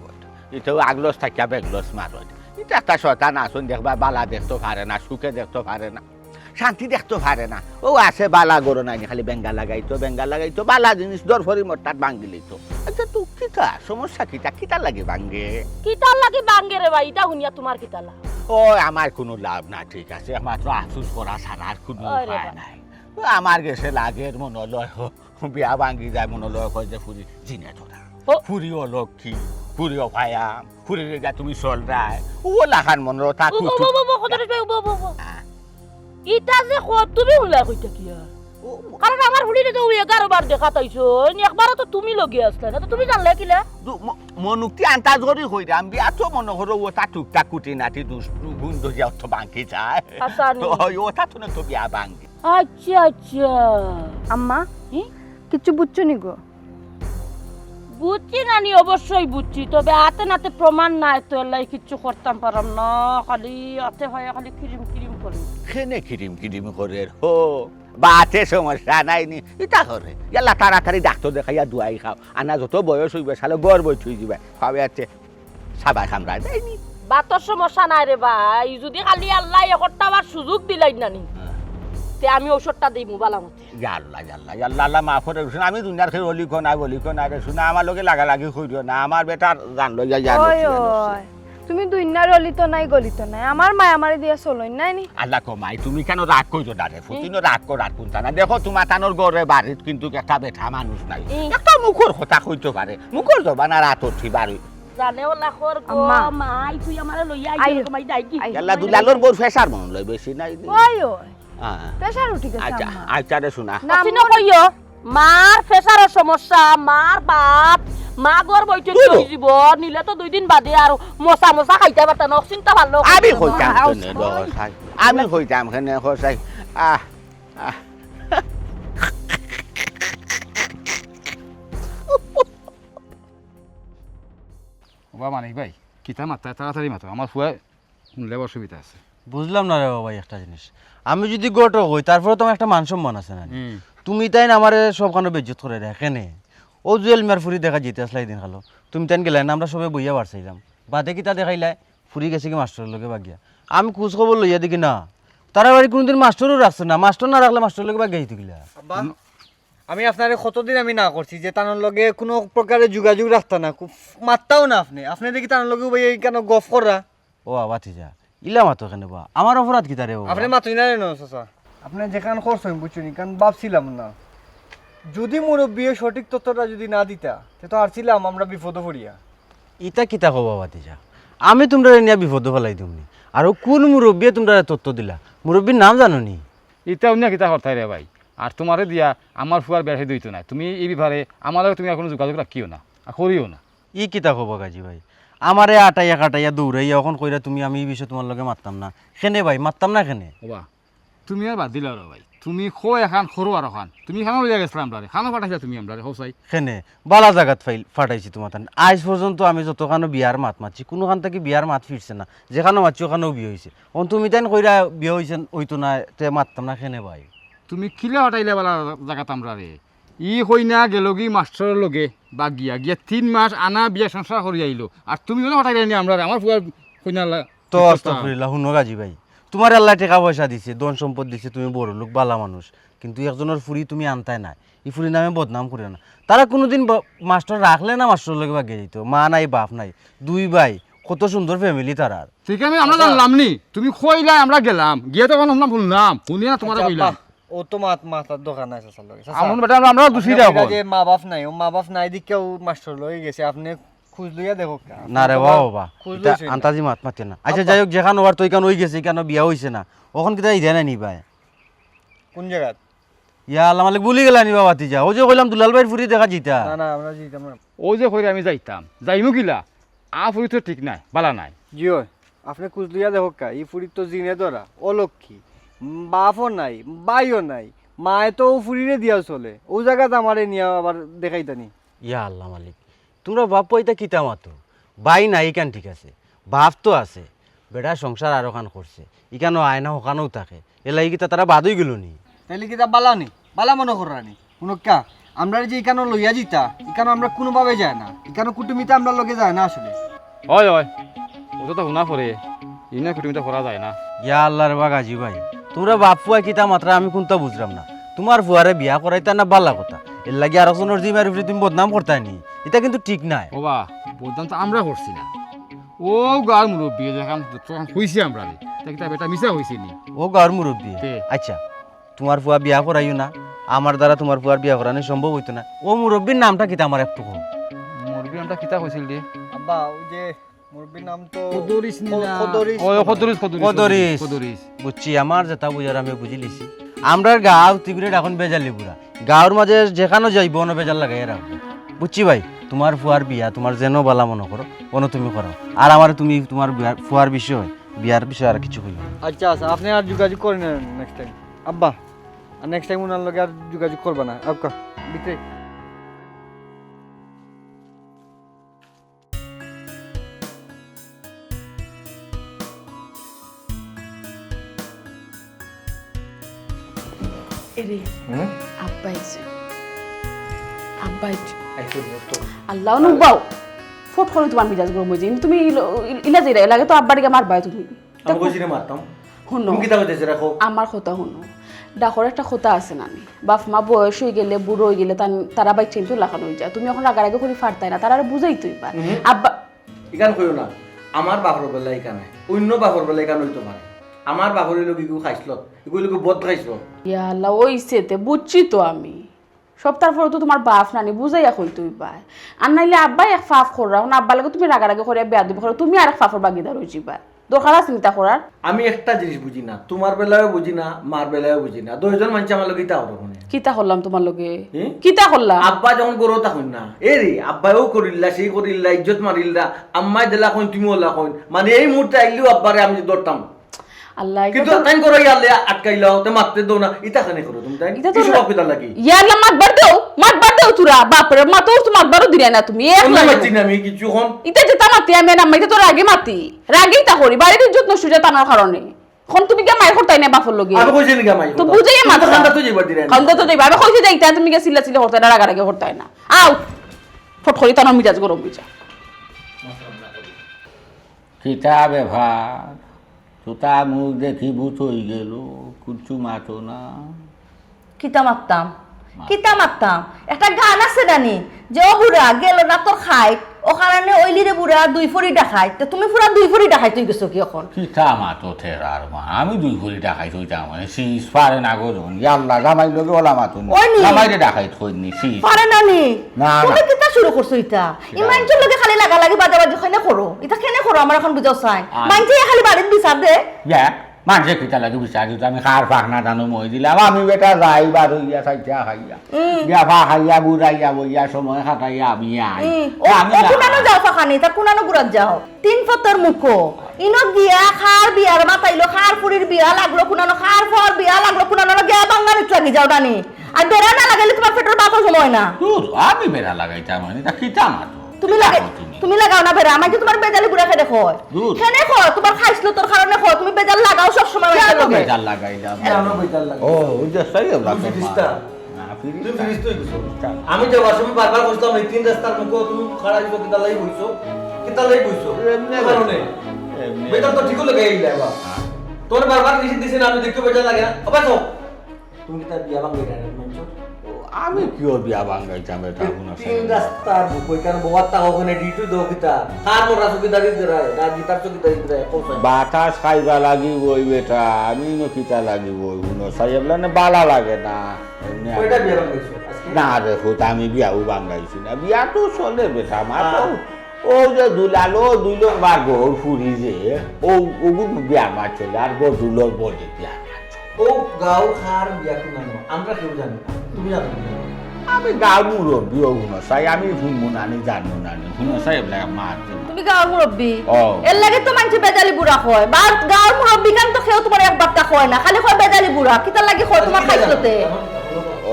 ইটা আগলস থাকিয়া বেগলস মারো। ইটা একটা শয়তান আছইন, দেখবায় বালা দেখতো পারে না, সুখে দেখতো পারে না, শান্তি দেখতো পারে না। ও আছে বালা গরো নাই, খালি বেঙ্গা লাগাইতো, বেঙ্গা লাগাইতো, বালা জিনিস দর ফরি মোট্টাত ভাঙ্গি লইতো। আচ্ছা, তো কিতা সমস্যা কিতা? কিতা লাগি ভাঙ্গে? কিতার লাগি ভাঙ্গে রে ভাই? ইটা হুনিয়া তোমার কিতা লাভ? ও, আমার কুনু লাভ না, ঠিক আছে, একমাত্র আফসোস করা ছাড়া আর কুনু আরে উপায় বাবা। নাই। ও, আমার গেছে লাগের মনো লয়, হ, বিয়া ভাঙ্গি যায়, মনো লয় কয় যে ফুরি জিনে ধরা। ও। ফুরি অলক্ষী, ফুরি অফায়া, ফুরি রেগা তুমি চলরায়। ও লাখান মনো তা ও, ও, কুটু- ও, ও, ও, কত রে, ও, ও, ও, ও। হ্যাঁ। ইটা যে কত তুমি হুনলায় কইতা কিয়া? ও, ম- কারণ আমার ফুরিরে তো ওই এগারো বার দেখা তাইছো, একবারও তো তুমি লগে আসলে না, তো তুমি জানলে কিলা? দু-, ম-, মনুক্তি আন্তাজ করি কইরাম, বিয়া তো মনো করো ও তা টুকটাক কুটি নাটি দুষ গুণ ধরিয়া অত ভাঙ্গি যায়। আচ্ছা, নি। ওই ও তা তো না তো বিয়া ভাঙ্গি। আচ্ছা, আচ্ছা। আম্মা, হি? কিচ্ছু বুঝছো নি গো? বুঝছি নানি, অবশ্যই বুঝছি, তবে আতে নাতে প্রমাণ নাই তো, এর লাগি কিচ্ছু করতাম পারাম না, খালি আতে হয় খালি কিরিম কিরিম করে। কেনে কিরিম কিরিম করে হো? বাতে সমস্যা নাই নি, ইতা করে। ইয়াল্লা তাড়াতাড়ি ডাক্তর দেখাইয়া দুয়াই খাও, আনা যত বয়স হইবে সালে গর্ব হই যাবে, খাওয়াইতে সাবাই খামড়ায় দেয়নি। বাতর সমস্যা নাই রে ভাই, যদি খালি আল্লায় একটা বার সুযোগ দিলাইন নানি, হ্যাঁ। তে আমি ঔষধটা দিমু বালা মতে। ইয়া আল্লাহ, ইয়া আল্লাহ, ইয়া আল্লাহ, আল্লাহ মাফ করে দিছইন। আমি দুনিয়ার খেয়ে অলিক নাই, অলিক নাই রে, শুনা আমার লগে লাগালাগি করিও না, আমার বেটার জান লইয়া ইয়া ওই, নড়ছে, ইয়া নড়ছে। ওই। তুমি দুনিয়ার অলিত নাই গলিত নাই, আমার মায় আমারে দিয়া চলইন নায় নি? আল্লাহ গো মাই, তুমি কেনে রাগ করো না রে? ফতিনও রাগ করার কুন্তা না। দেখো, তুমার তানর ঘরে বাড়িত কিন্তু একটা বেটা মানুষ নাই। ই। একটা মুখর কথা কইতো পারে, মুখর জবান আর আতর থি বাড়ি। জানে ওলা খর গো, আম্মা। মাই, তুই আমারে লইয়া আইও। আইও। এরকম আই যাই কি? আইও। আল্লাহ দুলালর বউর pressure মনে লয় বেশি নাই নি। ওই, ওই। হ্যাঁ। Pressure উঠি গেছে, আচ্ছা, আম্মা। আচ্ছা রে শোনা। না, ফতিনও কইও, মার pressure-র সমস্যা, মার বাত, মা ঘর বইতে দুরু। অই যিবো, নিলে তো দুই দিন বাদে আর মশা মশা খাইতা পারতা না, চিন্তা ভালো আমি কইতাম কেনে, দোষ নাই। আমি কইতাম কেনে, খোঁজ নাই। আহ, আহ। ওবা মানিক ভাই, কিতা মাতরায়, তাড়াতাড়ি মাতো, আমার ফুয়া হুনলে অসুবিধা আছে। বুঝলাম না রে বাবা একটা জিনিস। আমি যদি ঘটক অই, তারপরেও তো আমার একটা মান সম্মান আছে না? হুম। তুমি তাইন আমারে সবখানো বেইজ্জত করাইরায় কেনে? অউ জুয়েল মিয়ার ফুরি দেখাত যাইতা আছলা ইদিন কালো, তুমি তাইন গেলায় না, আমরা সবে বইয়া বার চাইলাম। বাদে কিতা দেখাইলায়? ফুরি গেছেগি মাস্টরর লগে বাগিয়া। আমি খুঁজ খবর লইয়া দেখি না, তারার বাড়িত কুনুদিন মাস্টরও রাখছে না, মাস্টর না রাখলে মাস্টরর লগে বাগিয়া যাইতো কিলা? আব্বা, আমি আপনারে কতদিন আমি না করছি যে তানর লগে কুনু প্রকারে যোগাযোগ রাখতা না, কু-, মাততাও না আপনে। আপনে দেখি তানর লগে ভাই কেনে গফ কররা? ও বাবা, ভাতিজা, ইলা মাতো কেনে বা? আমার অপরাধ কিতা রে বাবা? আপনে মাতইন না রে ন চাচা। আপনে যেখান করছইন বুঝছইন, ইখান ভাবছিলাম না। যদি মুরব্বিয়ে সঠিক তথ্যটা যদি না দিতা, তে তো হারছিলাম আমরা বিপদো পড়িয়া। ইতা কিতা কও বা ভাতিজা? আমি তুমরারে নিয়া বিপদো ফালাই দিমুনি। আর অউ কুন মুরব্বিয়ে তুমরারে তথ্য দিলা? মুরব্বির নাম জানো নি? ইতা অইন্য কিতা করতায় রে ভাই? আর তুমারে দিয়া আমার ফুয়ার বিয়া শাদি অইতো নায়। তুমি ই ব্যাপারে আমার লগে তুমি আর কুনু যোগাযোগ রাখিও না, আর করিও না। ই কিতা কও বা গাজী ভাই? আমারে আটাইয়া কাটাইয়া দৌড়াইয়া অখন কইরা তুমি আমি ই বিষয়ে তুমার লগে মাততাম না। কেনে ভাই, মাততাম না কেনে? ওবা, তুমি আর বাদ দিলাও রে ভাই। তুমি কও এখান, করো আর অখান। তুমি কেনে লইয়া গেছলা আমরারে? কেনে ফাটাইছলা তুমি আমরারে, কও চাই? কেনে? বালা জাগাত ফাইল-, ফাটাইছি তুমার তান। আইজ পর্যন্ত আমি যতখানো বিয়ার মাত মাতছি, কুনুখান থাকি বিয়ার মাত ফিরছে না। যেখানো মাতছি অখানোউ বিয়া অইছে। অখন তুমি তাইন কইরা বিয়া অইছে, অইতো না, তে মাততাম না কেনে ভাই? তুমি কিলা ফাটাইলা বালা জাগাত আমরারে? ই কইনা গেলোগি মাস্টরর লগে বাগিয়া, গিয়া তিন মাস আনা বিয়া সংসার করি আইলো। আর তুমি অনো ফাটাইলায় নি আমরারে, আমার ফুয়ার কইনা লা-, তো বিপদটা। আস্তাগফিরুল্লাহ, হুনো গাজী ভাই, তুমারে আল্লায় টেকা পয়সা দিছে, ধন সম্পদ দিছে, তুমি বড়লোক, বালা মানুষ, কিন্তু একজনর ফুরি তুমি আনতায় নায়, ই ফুরির নামে বদনাম করিও না। তারা কুনুদিন ব-, মাস্টর রাখলে না মাস্টরর লগে বাগিয়া যাইতো, মা নাই, বাপ নাই, দুই ভাই, কত সুন্দর family তারার। ঠিক আছে, আমরা আচ্ছা। জানলাম নি, তুমি কইলায় আমরা গেলাম, গিয়া তো অখন আমরা হুনলাম, হুনিয়া তুমারে আচ্ছা, কইলাম। আব্বা, অত মাত মাতার দরকার নাই চাচার লগে। চাচা, আমন বেটা, আমরা, আমরা দুষী আমরা দেও কইরা অখন। যে মা বাপ নাই, অউ মা বাপ নাই দেখিয়া অউ মাস্টরর লগে গেছে, আপনে খুঁজ লইয়া দেখউক্কা। না রে বাবা, বাবা, খোঁজ ইতা লইছইন না। আন্তাজি মাত মাতিও না। আচ্ছা, আব্বা। যাই হউক, যেখান অওয়ার তো ইখান অইগেছে, ইখান বিয়া অইছে না, অখন কিতা ইদায় না নি ভাই? কুন জাগাত? ইয়া আল্লাহ মালিক, ভুলি গেলা নি বাবা, ভাতিজা? অউ যে কইলাম দুলাল ভাইর ফুরি দেখাত যাইতা। না, না, আমরা যাইতাম না। অউ যে কইরা আমি যাইতাম, যাইমু কিলা? আ ফুরি তো ঠিক নায়, বালা নায়। জি অয়, আপনে খুঁজ লইয়া দেখউক্কা, ই ফুরির তো জিনে ধরা, অলক্ষী। উম, বাপও নাই, ভাইও নাই, মায়ে তো অউ ফুরিরে দিয়া চলে। অউ জাগাত আমারে নিয়া আবার দেখাইতা নি। ইয়া আল্লাহ মালিক, তুমরা বাপ পুয়া ইতা কিতা মাতো? ভাই নাই ইখান ঠিক আছে, বাপ তো আছে, বেটায় সংসার আরোখান করছে, ইখানো আয় না, হকানোউ থাকে, এরলাগি কিতা তারা বাদ অইগেলো নি? তাইলে কিতা বালা নি? বালা মনো কররা নি? হুনউক্কা, আমরারে যে ইখানো লইয়া যিতা, ইখানো আমরা কুনুভাবে যায় না, ইখানো কুটুমিতা আমরার লগে যায় না আসলে। অয়, অয়, অতো তো হুনা পড়ে, ইনো কুটুমিতা করা যায় না। ইয়া আল্লাহ রে বা গাজী ভাই, তুমরা বাপ পুয়া কিতা মাতরা আমি কুন্তা বুঝরাম না। তুমার ফুয়ারে বিয়া করাইতা না বালা কথা, এরলাগি আরকজনর জিমার উপরে তুমি বদনাম করতায় নি, ইতা কিন্তু ঠিক নায়। ওবা, বদনাম তো আমরা করছি না, অউ গাউর মুরব্বিয়ে যেখান, যেখান কইছে আমরারে, তে কিতা বেটা মিছা কইছে নি? অউ গাউর মুরব্বিয়ে? তে। আইচ্ছা, তুমার ফুয়া বিয়া করাইও না, আমার দ্বারা তুমার ফুয়ার বিয়া করানি সম্ভব অইতো না। অউ মুরব্বির নামটা কিতা আমারে একটু কও। মুরব্বির নামটা কিতা কইছিল রে? আব্বা, অউ যে মুরব্বির নাম তো কদরিস নি না? কদরিস। ও, কদরিস, কদরিস, কদরিস। কদরিস। বুঝছি, আমার যেতা বুঝার আমি বুঝিলিছি। আমরার গাউ তিবিরে ডাকইন বেজালি বুড়া। গাউর মাঝে যেখানো যাইবো, অনো বেজাল লাগাইয়া রাখবো। বুঝছি ভাই, তুমার ফুয়ার বিয়া তুমার যেনো বালা মনো করো, অনো তুমি করো। আর আমারে তুমি তুমার বিয়ার, ফুয়ার বিষয়, বিয়ার বিষয় আর কিছু কইও না। আইচ্ছা, আইচ্ছা, আপনে আর যোগাযোগ করইন না next time। আব্বা, আর next time উনার লগে আর যোগাযোগ করবা না। আউক্কা, ভিতরে। এরে, হুম? আব্বা আইছে। আব্বা আইছে। আইছে, দোস্ত। আল্লাহ, অনুবাও। ফট করি তুমার মিজাজ গরম অইযায়। তুমি ইল-, ইল-, ইলা যাইরায়, লাগে তো আব্বারে গিয়া মারবায় তুমি। আমি কইছি রে মারতাম। হুনো। তুমি কিতা কইতাছো রাখো? আমার কথা হুনো। ডাকর একটা কথা আছে না নি? বাপ মা বয়স অইগেলে, বুড়া অইগেলে, তান-, তারা বাইচ্চাইন্তর লাখান অইযায়। তুমি অখন রাগারাগি করি ফারতায় না, তারারে বুঝাইতে অইবা। হুম। আব্বা ইখান কইও না। আমার বাপর বেলা ইখান নায়, অইন্য বাপর বেলা ইখান অইতো পারে। আমার বাপর অইলো গি ইগু খাইছলত, ইগু অইলো গি বদ খাইছলত। ইয়া আল্লাহ, অইছে তে, বুঝছি তো আমি। সব তার পরে তো তুমার বাপ নানি, বুঝাইয়া কইতো অইবায়। আর নাইলে আব্বায় এক পাপ কররা, অখন আব্বার লগে তুমি রাগারাগি করিয়া বেয়াদবি করো, তুমি আরেক পাপর ভাগিদার অইযিবায়। দরকার আছে নি ইতা করার? আমি একটা জিনিস বুঝি না, তুমার বেলায়ও বুঝি না, মার বেলায়ও বুঝি না। দুইজন মানষে আমার লগে ইতা করো কেনে? কিতা করলাম তুমার লগে? এ? কিতা করলাম? আব্বা যখন গরো তখন না, এ রে, আব্বায়ও করিল্লা, সেই করিল্লা, ইজ্জত মারিল্লা, আম্মায় যেলা কইন, তুমিও অলা কইন। মানে, এই মুহূর্তে আইলেও আব্বারে আমি ধরতাম। আল্লাহ, ইটা কিন্তু তো তাইন করো, ইয়াল্লা আটকাইলাও, তে মাততে দেও না। ইতা কেনে করো তুমি তাইন? ইতা তো কি স্বভাব কিতা লাগি? ইয়াল্লা, মাতবার দেও, মাতবার দেও তোরা, বাপরে, মাতো তো মাতবারও দিরায় না তুমি। এক অন্য লাগে মাতি না। না আমি কিছু অখন। ইতা যেতা মাতি আমি না, ইতা তো রাগে মাতি। রাগে ইতা করি, বাড়ির ইজ্জত নষ্ট অইযায় তানর কারণে। অখন তুমি গিয়া মাইর করতায় না বাপর লগে। আমি কইছি নি গিয়া মাইর তো করতাম। বুঝাইয়া তুমি তো মাততায়। কান্দা তো যাইবার দিরায় না। কান্দা তো যাইবা। আমি কইছি যে ইতা তুমি গিয়া চিল্লা চিল্লি করতায় না, রাগারাগি করতায় না। আও, ফট করি তানর মিজাজ গরম অইযায়। কিতা ব্যাপার? তুতা মুখ দেখি ভূত অইগেল, কুচ্ছু মাতো না। কিতা মাততাম? মাত। কিতা মাততাম? একটা গান আছে নানি, যে "ও বুড়া, গেল না তোর খাইট, ও কারণে অইলি রে বুড়া দুই ফড়ি ডাকাইত।" তে তুমি পুরা দুই ফড়ি ডাকাইত অইগেছো কি অখন? কিতা মাতো তেরার মা? আমি দুই ফড়ি ডাকাইত অইতাম মানে? সিস পারে না গো জন। ইয়াল্লা, জামাইর লগে অলা মাতো নি। ওই নি। জামাইরে ডাকাইত কইন নি, সিস। পারে না নি? না, না। তুমি কিতা শুরু করছো ইতা? ই কিতা? মাইনষর লগে খালি লাগালাগি বাজাবাজি কেনে করো? ইতা কেনে করো? আমার অখন বুঝাও চাই। আয়। মাইনষে খালি বাড়িত বিচার দে। ইয়া, মানষে কিতা লাগি বিচার দিতো? আমি কার পাখনা জানো মই দিলাম? আমি বেটা যাই বার অইয়া চাইটা খাইয়া। উম। গিয়া ফা খাইয়া ঘুরাইয়া বইয়া সময় কাটাইয়া আমি আই। উম। ও, আমি ও না। কুনানো যাও ফাখানি, তা কুনানো ঘুরাত যাও? তিন ফতর মুখো। ইনো গিয়া কার বিয়ার মাতাইলো, কার ফুড়ির বিয়া লাগলো, কুনানো কার ফুয়ার বিয়া লাগলো, কুনানো গিয়া বাঙ্গালিত লাগি যাও নানি। আর বেড়া না লাগাইলে তুমার পেটর ভাত হজম অয় না। দূর, আমি বেড়া লাগাইতাম মানে, তা কিতা মাতো? তুমি কিতা লাগা-, মাতো তুমি? তুমি লাগাও না বেড়া, আমারে তুমার বেজালি বুড়া কেনে কয়। দূর। কেনে কয়, তুমার খাইছলতর কারণে কয়, তুমি বেজাল লাগাও সব সময় কেন মাইনষর লগে। বেজাল লাগাইলাম? কেন বেজাল লাগাইলাম? ও, ওই যে সাইড তুমি ফিরিস্তা। না, ফিরিস্তা। তুমি ফিরিস্তা অইগেছো। ফিরিস্তা। আমি যাওয়ার সময় বারবার কইছলাম, এই তিন রাস্তার মুখো তুমি খাড়া অইছো, কিতার লাগি বইছো? কিতার লাগি বইছো? এমনি কি কারণে? এমনি। বেজাল তো ঠিকও লাগাইলা এবার। হ্যাঁ। তোর বারবার নিষেধ দিছি না, আমি দেখতে বেজাল লাগে না। আবার তো। তুমি কিতা বিয়া ভাঙ্গাইতায় না মাইনষর? ও, আমি কিওর বিয়া ভাঙ্গাইতাম বেটা, এই হুনো তিন সাইড। রাস্তার মুখো, ইখান বওয়াত থাকো কেনে, ডিউটি দেও কিতা? কার মরা চকিদারি দিরায়, না গিটার চকিদারি দিরায়, কও চাই। বাতাস খাইবা লাগি বই বেটা, আমি ইনো কিতা লাগি বই, হুনো সাইড, এবলা না বালা লাগে না। এমনি কয়টা আমি বিয়া ভাঙ্গাইছো আজকে? না রে ফুত, আমি বিয়াও ভাঙ্গাইছি না, বিয়া তো চলে বেটা, আমার তো আহ। ও যে দুলাল, ও দুই নম্বর ঘর ফুরি যে, ও, ওগুন বিয়া মারছে, আর বদুলর বলে বিয়া মারছে। ও গাঁওর কার বিয়া কুনানো, আমরা কেউ জানি না, তুমি জানো কি না? আমি গাঁওর মুরব্বি, ও হুনো সাইড, আমি হুনমু না নি, জানমু না নি, হুনো সাইড, এবলা মাত। তুমি গাঁওর মুরব্বি? ও। এর লাগি তো মাইনষে বেজালি বুড়া কয়, বা গাঁওর মুরব্বিখান তো কেউ তুমারে এক বাক্কা কয় না, খালি কয় বেজালি বুড়া, কিতার লাগি কয় তুমার খাইছলতে?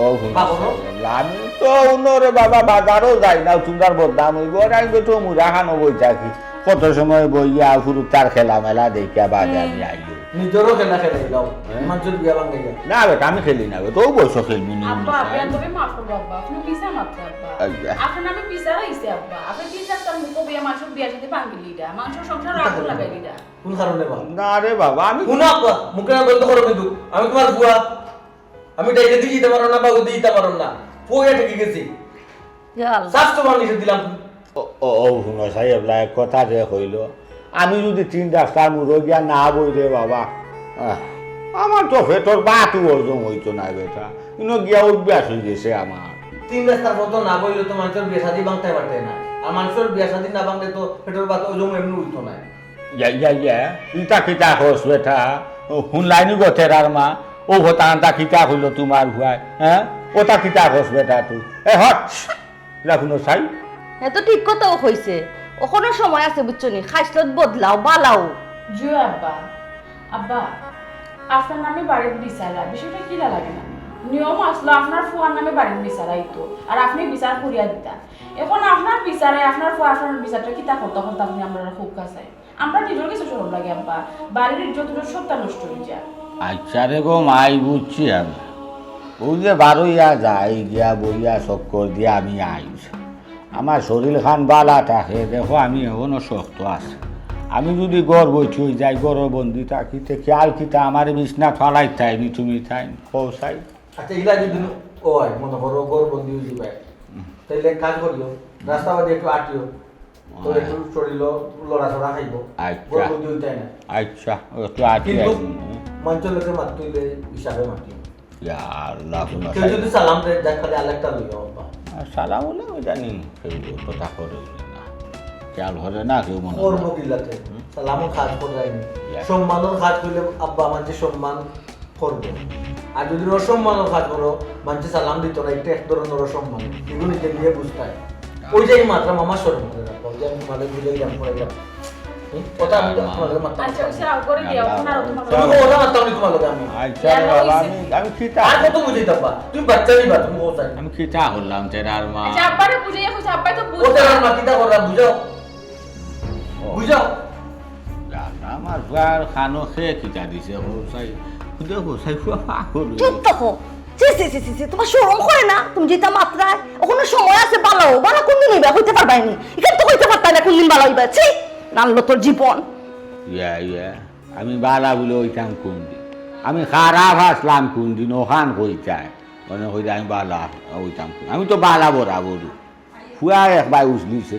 ও হুনো সাইড, আমি তো হুনো রে বাবা, বাজারও যাই না, তুমরার বদনাম অইবো। আর আমি তো মুড়া খানো বই থাকি, কত সময় বইয়া ফুরুতার খেলা মেলা দেখিয়া বাদে আমি আইও। নিজরও খেলা খেলাইলাও, হ্যাঁ? মাইনষর বিয়া ভাঙ্গাইয়া। না বেটা, আমি খেলি না বেটা, ও বয়স খেলবি নি আব্বা, মনে হয়। বেয়াদবি মাফ করবো আব্বা, আপনে বিচার মাত্র আব্বা। আব্বা। আপনার নামে বিচার আইছে আব্বা, আপনে তিন রাস্তার মুখো বইয়া মাইনষর বিয়া শাদী ভাঙ্গি লিডা, মাইনষর সংসার আগুন লাগাই লিডা। কোন কারণে বা? না রে বাবা, আমি হুনো আব্বা, মুখে না বন্ধ করো কিন্তু, আমি তুমার ফুয়া। আমি ডাইনে দি যাইতাম পাররাম না, বাউয়ে দি যাইতাম পাররাম না। ফুয়া ঠেকি গেছি। ইয়া আল্লাহ। শ্বাস তো ভাঙিয়ে দিলাম। ও, ও, ও, হুনো সাইড, এবলা এক কথা যে কইলো, আমি যুদি তিন রাস্তার মুরো গিয়া না বই রে বাবা, আহ, আমার তো পেটর ভাতও হজম অইতো নায় বেটা। ইনো গিয়া অভ্যাস অইগেছে আমার। তিন রাস্তার পথো না বইলে তো মাইনষর বিয়া শাদী ভাঙতে পারতে না। আর মাইনষর বিয়া শাদী না ভাঙলে তো পেটর ভাত হজম এমনি অইতো নায়। ইয়া, ইয়া, ইয়া, ইতা কিতা কস বেটা? ও, হুনলায় নি গো তেরার মা? ও হতা আনতা কিতা কইলো তুমার ফুয়ায়, হ্যাঁ? ওতা কিতা কস বেটা তুই? এ, হট! ইলা হুনো সাইড। হে তো ঠিক কথাউ কইছে। অখনো সময় আছে, বুঝছো নি? খাইছলত বদলাও, বালাও। জি আব্বা। আব্বা, আপনার নামে বাড়িত বিচার, বিষয়টা কিলা লাগে না? নিয়ম আছলো আপনার ফুয়ার নামে বাড়িত বিচার আইতো, আর আপনে বিচার করিয়া দিতা। অখন আপনার বিচারে, আপনার ফুয়া, আপনার বিচারটা কিতা করতা করতা আপনে আমরারে খুব কাছায়। আমরা নিজর গেছে শরম লাগে আব্বা, বাড়ির ইজ্জত উজ্জত সবটা নষ্ট অই যায়। আচ্ছা রে গো মাই, বুঝছি আমি। অউ যে বারইয়া যাই, গিয়া বইয়া চক্কর দিয়া আমি আইছি। আমার শরীরখান বালা থাকে, দেখো আমি অখনো শক্ত আছি। আমি যুদি ঘর বইতি অই যাই, ঘরো বন্দি থাকি, তে খিয়াল কিতা আমারে বিছনাত ফালাইতায় নি তুমি তাইন, কও চাই। আচ্ছা, ইলা যুদি অয়, মনো করো ঘর বন্দি অই যাইবায়, তাইলে এক কাজ করিও, রাস্তা বাদে একটু আটিও। তো একটু শরীরও লড়াচড়া খাইব। আচ্ছা। গর্ভবতী হইতে হয় না। আচ্ছা, ও তো আছে কিন্তু এখন। মানষর লগে মাততে হইলে হিসাবে মাতি। ইয়া আল্লাহ, কোনো কেউ যদি সালাম দেয়, যাক খালি আরেকটা লইও, আব্বা। আর সালাম হলে ওই জানি, কেউ তো তা করে না। খেয়াল করে না, কেউ মনে করে। কর্ম কিলাতে। হুম? সালামও কাজ করে যায়নি। ইয়া। সম্মানর কাজ করলে আব্বা মানষে সম্মান করবো। আর যদি অসম্মানর কাজ করো, মানষে সালাম দিত না, এটা এক ধরনের অসম্মান। এগুলো নিজে দিয়ে বুঝতে হয়। ওই যে এই মাতরাম আমার শরম করে রাখবো, যে আমি তোমাদের বুঝে গেলাম, পড়ে গেলাম। হুম? কথা আমি তো তোমাদের মাততাম। আচ্ছা, ওই সে আগ করে দিও, এখন আর তোমার তুমি কথা মাততাম না তোমার লগে আমি। আচ্ছা রে বাবা, আমি, আমি কিতা? আর কত বুঝাইতাম বা? তুমি বাচ্চা নিবা, তুমি কোথায়? আমি কিতা করলাম, তেরার মা? আচ্ছা, আব্বারে বুঝাইয়া কইছে, আব্বাই তো ও বুঝে। তেরার মা কিতা করলাম, বুঝাও। ও। বুঝাও। জানলাম, আর ফুয়ার খানো খেয়ে কিতা দিছে, ও সাই, দেখো, সাই ফুয়া পাগল হয়ে চুপ গেছে। থাকো। ছি, ছি, ছি, ছি, ছি, তোমার শরম করে না? তুমি যেটা মাতরায়, অখনো সময় আছে, বালাও, বালা কোন দিন হইবা, কইতে পারবায় নি। এখান তো কইতে পারতায় না, কোন দিন বালা হইবা। ছি, নাল্লতর জীবন। ইয়া, ইয়া, আমি বালা বুলে হইতাম কোন দিন? আমি খারাপ আসলাম কোন দিন? ওখান কইতায়। মনে কইলে আমি বালা হইতাম কোন? আমি তো বালা বরাবর। ফুয়া একবার উজলিছে।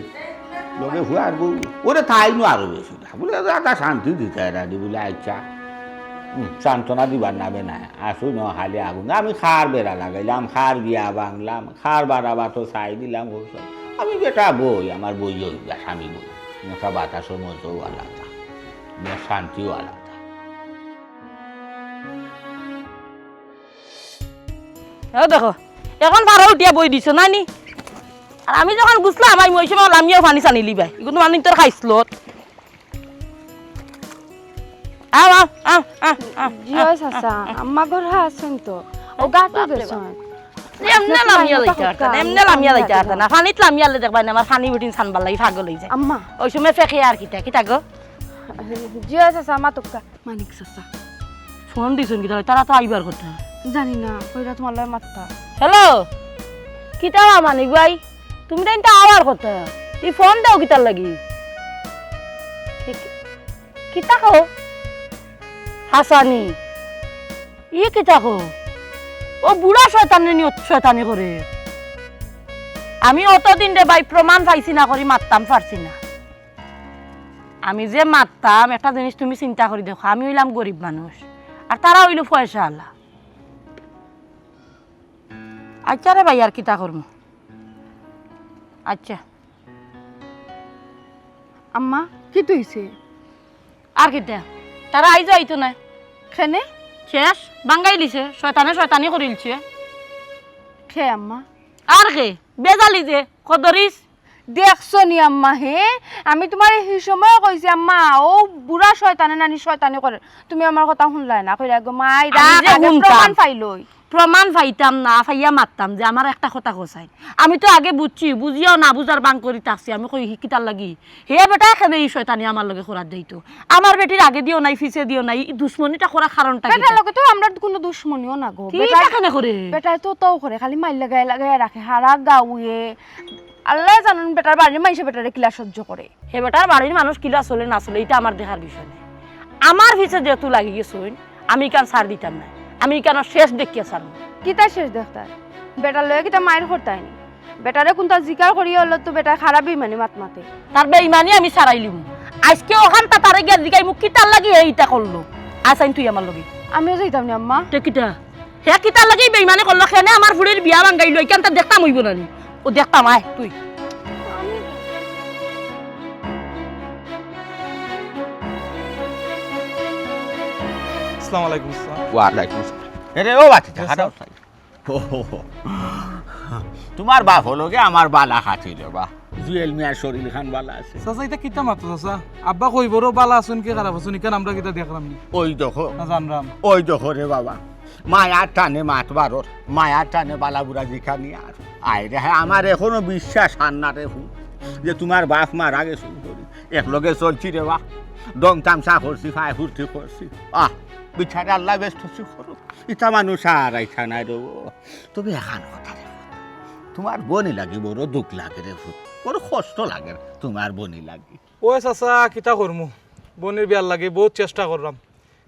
লগে ফুয়ার বউ। ওরে তাই নু আরো বেশি না। বলে, "দাদা শান্তি দিতে এরা দি," বলে, "আচ্ছা।" হুম, সান্ত্বনা দিবার নামে না। আসুন, খালি আগুন। আমি খার বেড়া লাগাইলাম, খার গিয়া বাংলাম, খার বাড়াবা তো চাই দিলাম, হোক। আমি বেটা বই, আমার বই অভ্যাস, আমি বই। মোটা বাতাসও মজাও আলাদা, মোর শান্তিও আলাদা। এ দেখো, এখন ভাড়া উঠিয়া বই দিছো, না নি? আর আমি যখন বুঝলাম, আমি ওই সময় লামিয়াও পানি চানি লিবাই। এগুলো মানে তোর খাইছলত। আও, আও, আও, আও, আও, জি আও, হয়, আও, চাচা, আও। আম্মা ঘর আছেন তো। ও, গাটো বাপরে গেছেন। বাপ। এমনে লামিয়া লাইতে পারতা না, এমনে লামিয়া লাইতে পারতা না। পানিত লামিয়ালে দেখবায় না, আমার পানি বুটিন সানবার লাগি পাগল হয়ে যায়। আম্মা। ওই সময় ফেঁকে আর কিতা, কিতা গো? জি হয়, চাচা, মা তোকা। মানিক চাচা। ফোন দিছইন কিতা, তারা তো আইবার কথা। জানি না, কইরা তোমার লগে মাততা। হ্যালো, কিতা বা মানিক ভাই? তুমি তাইন তো আওয়ার কথা। ই ফোন দাও কিতার লাগি? কি-, কিতা কও? হাসানি। ই কিতা কও? ও বুড়া শয়তানে নি অত শয়তানি করে। আমি অতদিন রে ভাই প্রমাণ পাইছি না করি মাততাম পারছি না। আমি যে মাততাম, একটা জিনিস তুমি চিন্তা করি দেখো, আমি অইলাম গরিব মানুষ, আর তারা অইলো পয়সাআলা। আচ্ছা রে ভাই, আর কিতা করমু? আচ্ছা। আম্মা, কিতা অইছে? আর কিতা? তারা আইজও আইতো নায়। কেনে? শেষ, বাঙ্গাইলিছে, শয়তানে শয়তানি করিলছে। কে আম্মা? আর কে? বেজালি যে, কদরিছ। দেখছো নি আম্মা, হে? আমি তোমারে হি সময় কইছি, আম্মা, ও বুড়া শয়তানে নানি শয়তানি করে। তুমি আমার কথা হুনলায় না, কইরা গো, মাই আমি রাখ, যে আগে হুনতাম। প্রমাণ পাইলই। প্রমাণ পাইতাম না, পাইয়া মাততাম যে আমার একটা কথা কছাইন। আমি তো আগে বুঝছি, বুঝিয়াও না বুঝার বাং করি থাকছি। আমি কই, "হি কিতার লাগি?" হে বেটা, কেনে ই শয়তানি আমার লগে করাত যাইতো? আমার বেটির আগে দিও নাই, পিছে দিও নাই, ই দুশমনিটা করার কারণটা কিতা? বেটার লগে তো আমরার কুনু দুশমনিও না গো। কিতা বেটায় কেনে করে? বেটায় তো তাও করে, খালি মাইর লাগায় লাগায় রাখে, হারা গাউয়ে। আল্লায় জানইন বেটার বাড়ির মাইনষে বেটারে কিলা সহ্য করে। হে বেটার বাড়ির মানুষ কিলা চলে না চলে, ইটা আমার দেখার বিষয় নায়। আমার পিছে যেহেতু লাগি গেছইন, আমি ইখান ছাড় দিতাম নায়। আমি ইখান শেষ দেখিয়া ছাড়মু। কিতা শেষ দেখতায়? বেটার লগে কিতা মাইর করতায় নি? বেটারে কুনতা জিকার করিয়া অইলে তো বেটায় খারাপ বেইমানি মাত মাতে। তার বেইমানি আমি ছাড়াইলিমু। আইজকে অখানতা তারে গিয়া জিকাইমু, কিতার লাগি হে ইতা করলো? আইছাইন তুই আমার লগে। আমিও যাইতাম নি আম্মা। তে কিতা? হে কিতার লাগি বেইমানি করলো? কেনে আমার ফুড়ির বিয়া ভাঙ্গাইলো? ইখানতা দেখতাম অইবো না নি? ও দেখতাম, আয় তুই। আসসালামু আলাইকুম, স্যার। ওয়ালাইকুম আসসালাম। এরে ও বাচ্চা, জি, হাঁটো, স্যার। ও, তোমার বাপর লগে আমার বালা খাতির রে বা। জুয়েল মিয়ার শরীর খান বালা আছে? চাচা, ইতা কিতা মাতো চাচা? আব্বা কইবো রে বালা আছইন কি খারাপ আছইন, ইখান আমরা কিতা দেখরাম নি? ওই দেখো। না জানরাম। ওই দেখো রে বাবা, মায়ার টানে মাত বারর, মায়ার টানে বালা বুড়া জিকানি আর। আয় রে হায়, আমার এখনো বিশ্বাস আর না রে ফুত, যে তোমার বাপ মারা গেছইন করি। একলগে চলছি রে বা, দম তামশা করছি, ফায় ফুর্তি করছি। আহ, বিচারে আল্লায় বেহেস্ত নসিব করুক। ইতা মানুষ আর আইতা নায় রে ও। তবে এখান কথা রে ফুত, তোমার বইনর লাগি বড় দুখ লাগে রে ফুত, বড় কষ্ট লাগে তোমার বইনর লাগি। ওই চাচা, কিতা করমু? বইনর বিয়ার লাগি বউত চেষ্টা কররাম,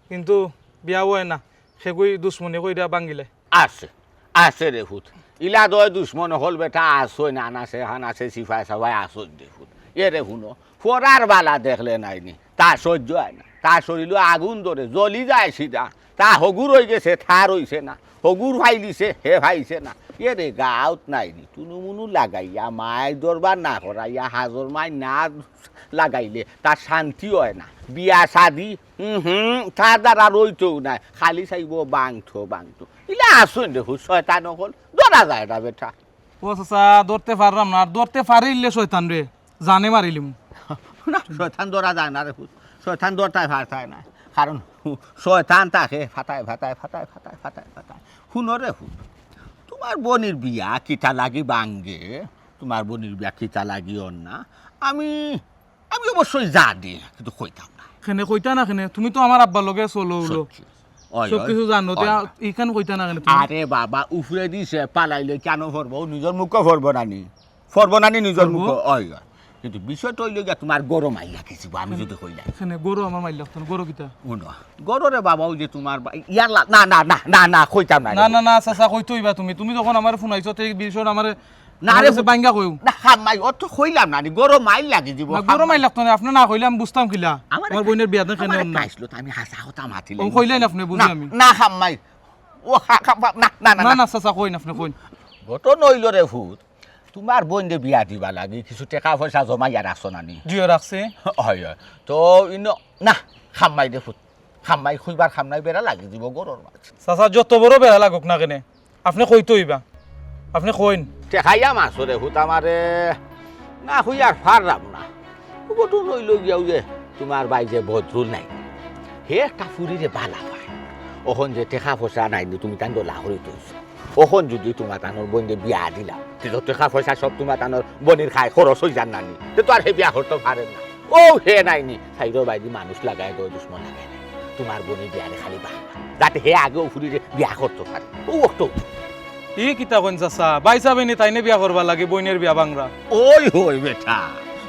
কিন্তু বিয়া অয় না। হেগুই দুশমনি কইরা ভাঙ্গিলে। আছে, আছে রে ফুত। ইলা দয় দুশমন অকল বেটা আছইন, আনাছে, হানাছে, সিফায় সাফায় আছইন রে ফুত। এরে হুনো, ফরার বালা দেখলে নাইনি, তা সহ্য অয় না, তা শরীলো আগুন ধরে, জ্বলি যায় সিধা, তা হগুর অইগেছে, তার অইছে না, হগুর ফাইলিছে, হে ফাইছে না। এরে গাউত নাইনি, তুনুমুনু লাগাইয়া, মাইর দরবার না করাইয়া, হাজর মাইর না লাগাইলে তার শান্তি অয় না। বিয়া শাদি, হুম হুম, তার দ্বারা রইতও নায়, খালি চাইবো বাংতো বাংতো। ইলা আছইন রে হুত শয়তান অকল, ধরা যায় না বেটা। ও চাচা, ধরতে পারলাম না, আর ধরতে পারিলে শয়তান রে, জানে মারিলিমু। না, শয়তান ধরা যায় না রে হুত, শয়তান ধরতায় পারতায় না, কারণ শয়তান থাকে ফাতায় ফাতায় ফাতায় ফাতায় ফাতায় ফাতায়। হুনো রে হুত, তুমার বইনর বিয়া কিতা লাগি বাঙ্গে, তুমার বইনর বিয়া কিতা লাগি অর না, আমি আমি অবশ্যই জানি, কিন্তু কইতাম না। কেনে কইতা না কেনে? তুমি তো আমার আব্বার লগে চলো উলো। সত্যি। অয়, সব অয়। কিছু জানো, তে অয়, আ-, অয়। ইখান কইতা না কেনে তুমি? আরে বাবা, উফরে দিছে, পালাইলে কেনে ফরবো? ও নিজর মুখো ফরবো নানি? ফরবো নানি নিজর ফরবো? মুখো? অয়, অয়। কিন্তু বিষয়টা অইলো গিয়া তুমার গরো মাইর লাগি যিবো, আমি কেনে? যদি কইলাই। কেনে গরো আমার মাইর লাগতো না, গরো কিতা? হুনো, গরো রে বাবা, ওই যে তুমার বা-, ইয়ার লা-, না, না, না, না, না, কইতাম না না, রে। না, না, চাচা, কইতে অইবা তুমি। তুমি যখন আমারে ফোন আইছো, তে বিষয়টা আমারে না আমার রে, কাছে বাঙ্গা কইও। না, হাম্মাই, ও তো কইলাম না, নি, গরো মাইর লাগি যিবো, না, গরো হাম্মাই। মাইর লাগতো না, আপনে না কইলে আমি বুঝতাম কিলা? আমার আমার বইনর বিয়া দেন কেনে আমারে অর না? কাইছলো তো আমি হাছা কথা মাতিলে। ও কইলেন আপনে, বুঝি না, আমি। না, হাম্মাই। ও হা-, হা-, না, না, না, না, না। না, চাচা, কইন আপনে, কইন। ঘটনা অইলো রে ফুত, তুমার বইনরে বিয়া দিবা লাগি কিছু টেকা পয়সা জমাইয়া রাখছো না নি? জিও রাখছি। অয়, অয়। তো ইনো, না, হাম্মাই রে ফুত। হাম্মাই কইবার কাম নাই, বেড়া লাগি যিবো গরোর মাঝে। চাচা, যত বড় বেড়া লাগুক না কেনে, আপনে কইতে অইবা। আপনে কইন। ঠেকাইয়া মারছো রে ফুত আমারে, না কইয়া আর পারলাম না। ঘটনা অইলো গিয়া ওই যে তুমার ভাই যে বদরুল নাই, হে একটা ফুরিরে বালা পায়। অখন যে টেকা পয়সা নাই নি, তুমি তান দলা করি তুলছো। অখন যদি তুমার তানর বইনরে বিয়া দিলাম, তে তো টেকা পয়সা সব তুমার তানর বইনর খায় খরচ অই যার না নি, তে তো আর হে বিয়া করতো পারে না। ও হে নাই নি, সাইডর বায়দি মানুষ লাগায়, দুশমন লাগায় না। তুমার বইনর বিয়ারে খালি বাহানা, যাতে হে আগে ও ফুরিরে বিয়া করতো পারে। ও অক্ত। ই কিতা কইন চাচা? ভাইসাবে নি তাইনে বিয়া করবার লাগি বইনর বিয়া ভাংরা? ওই হই বেটা,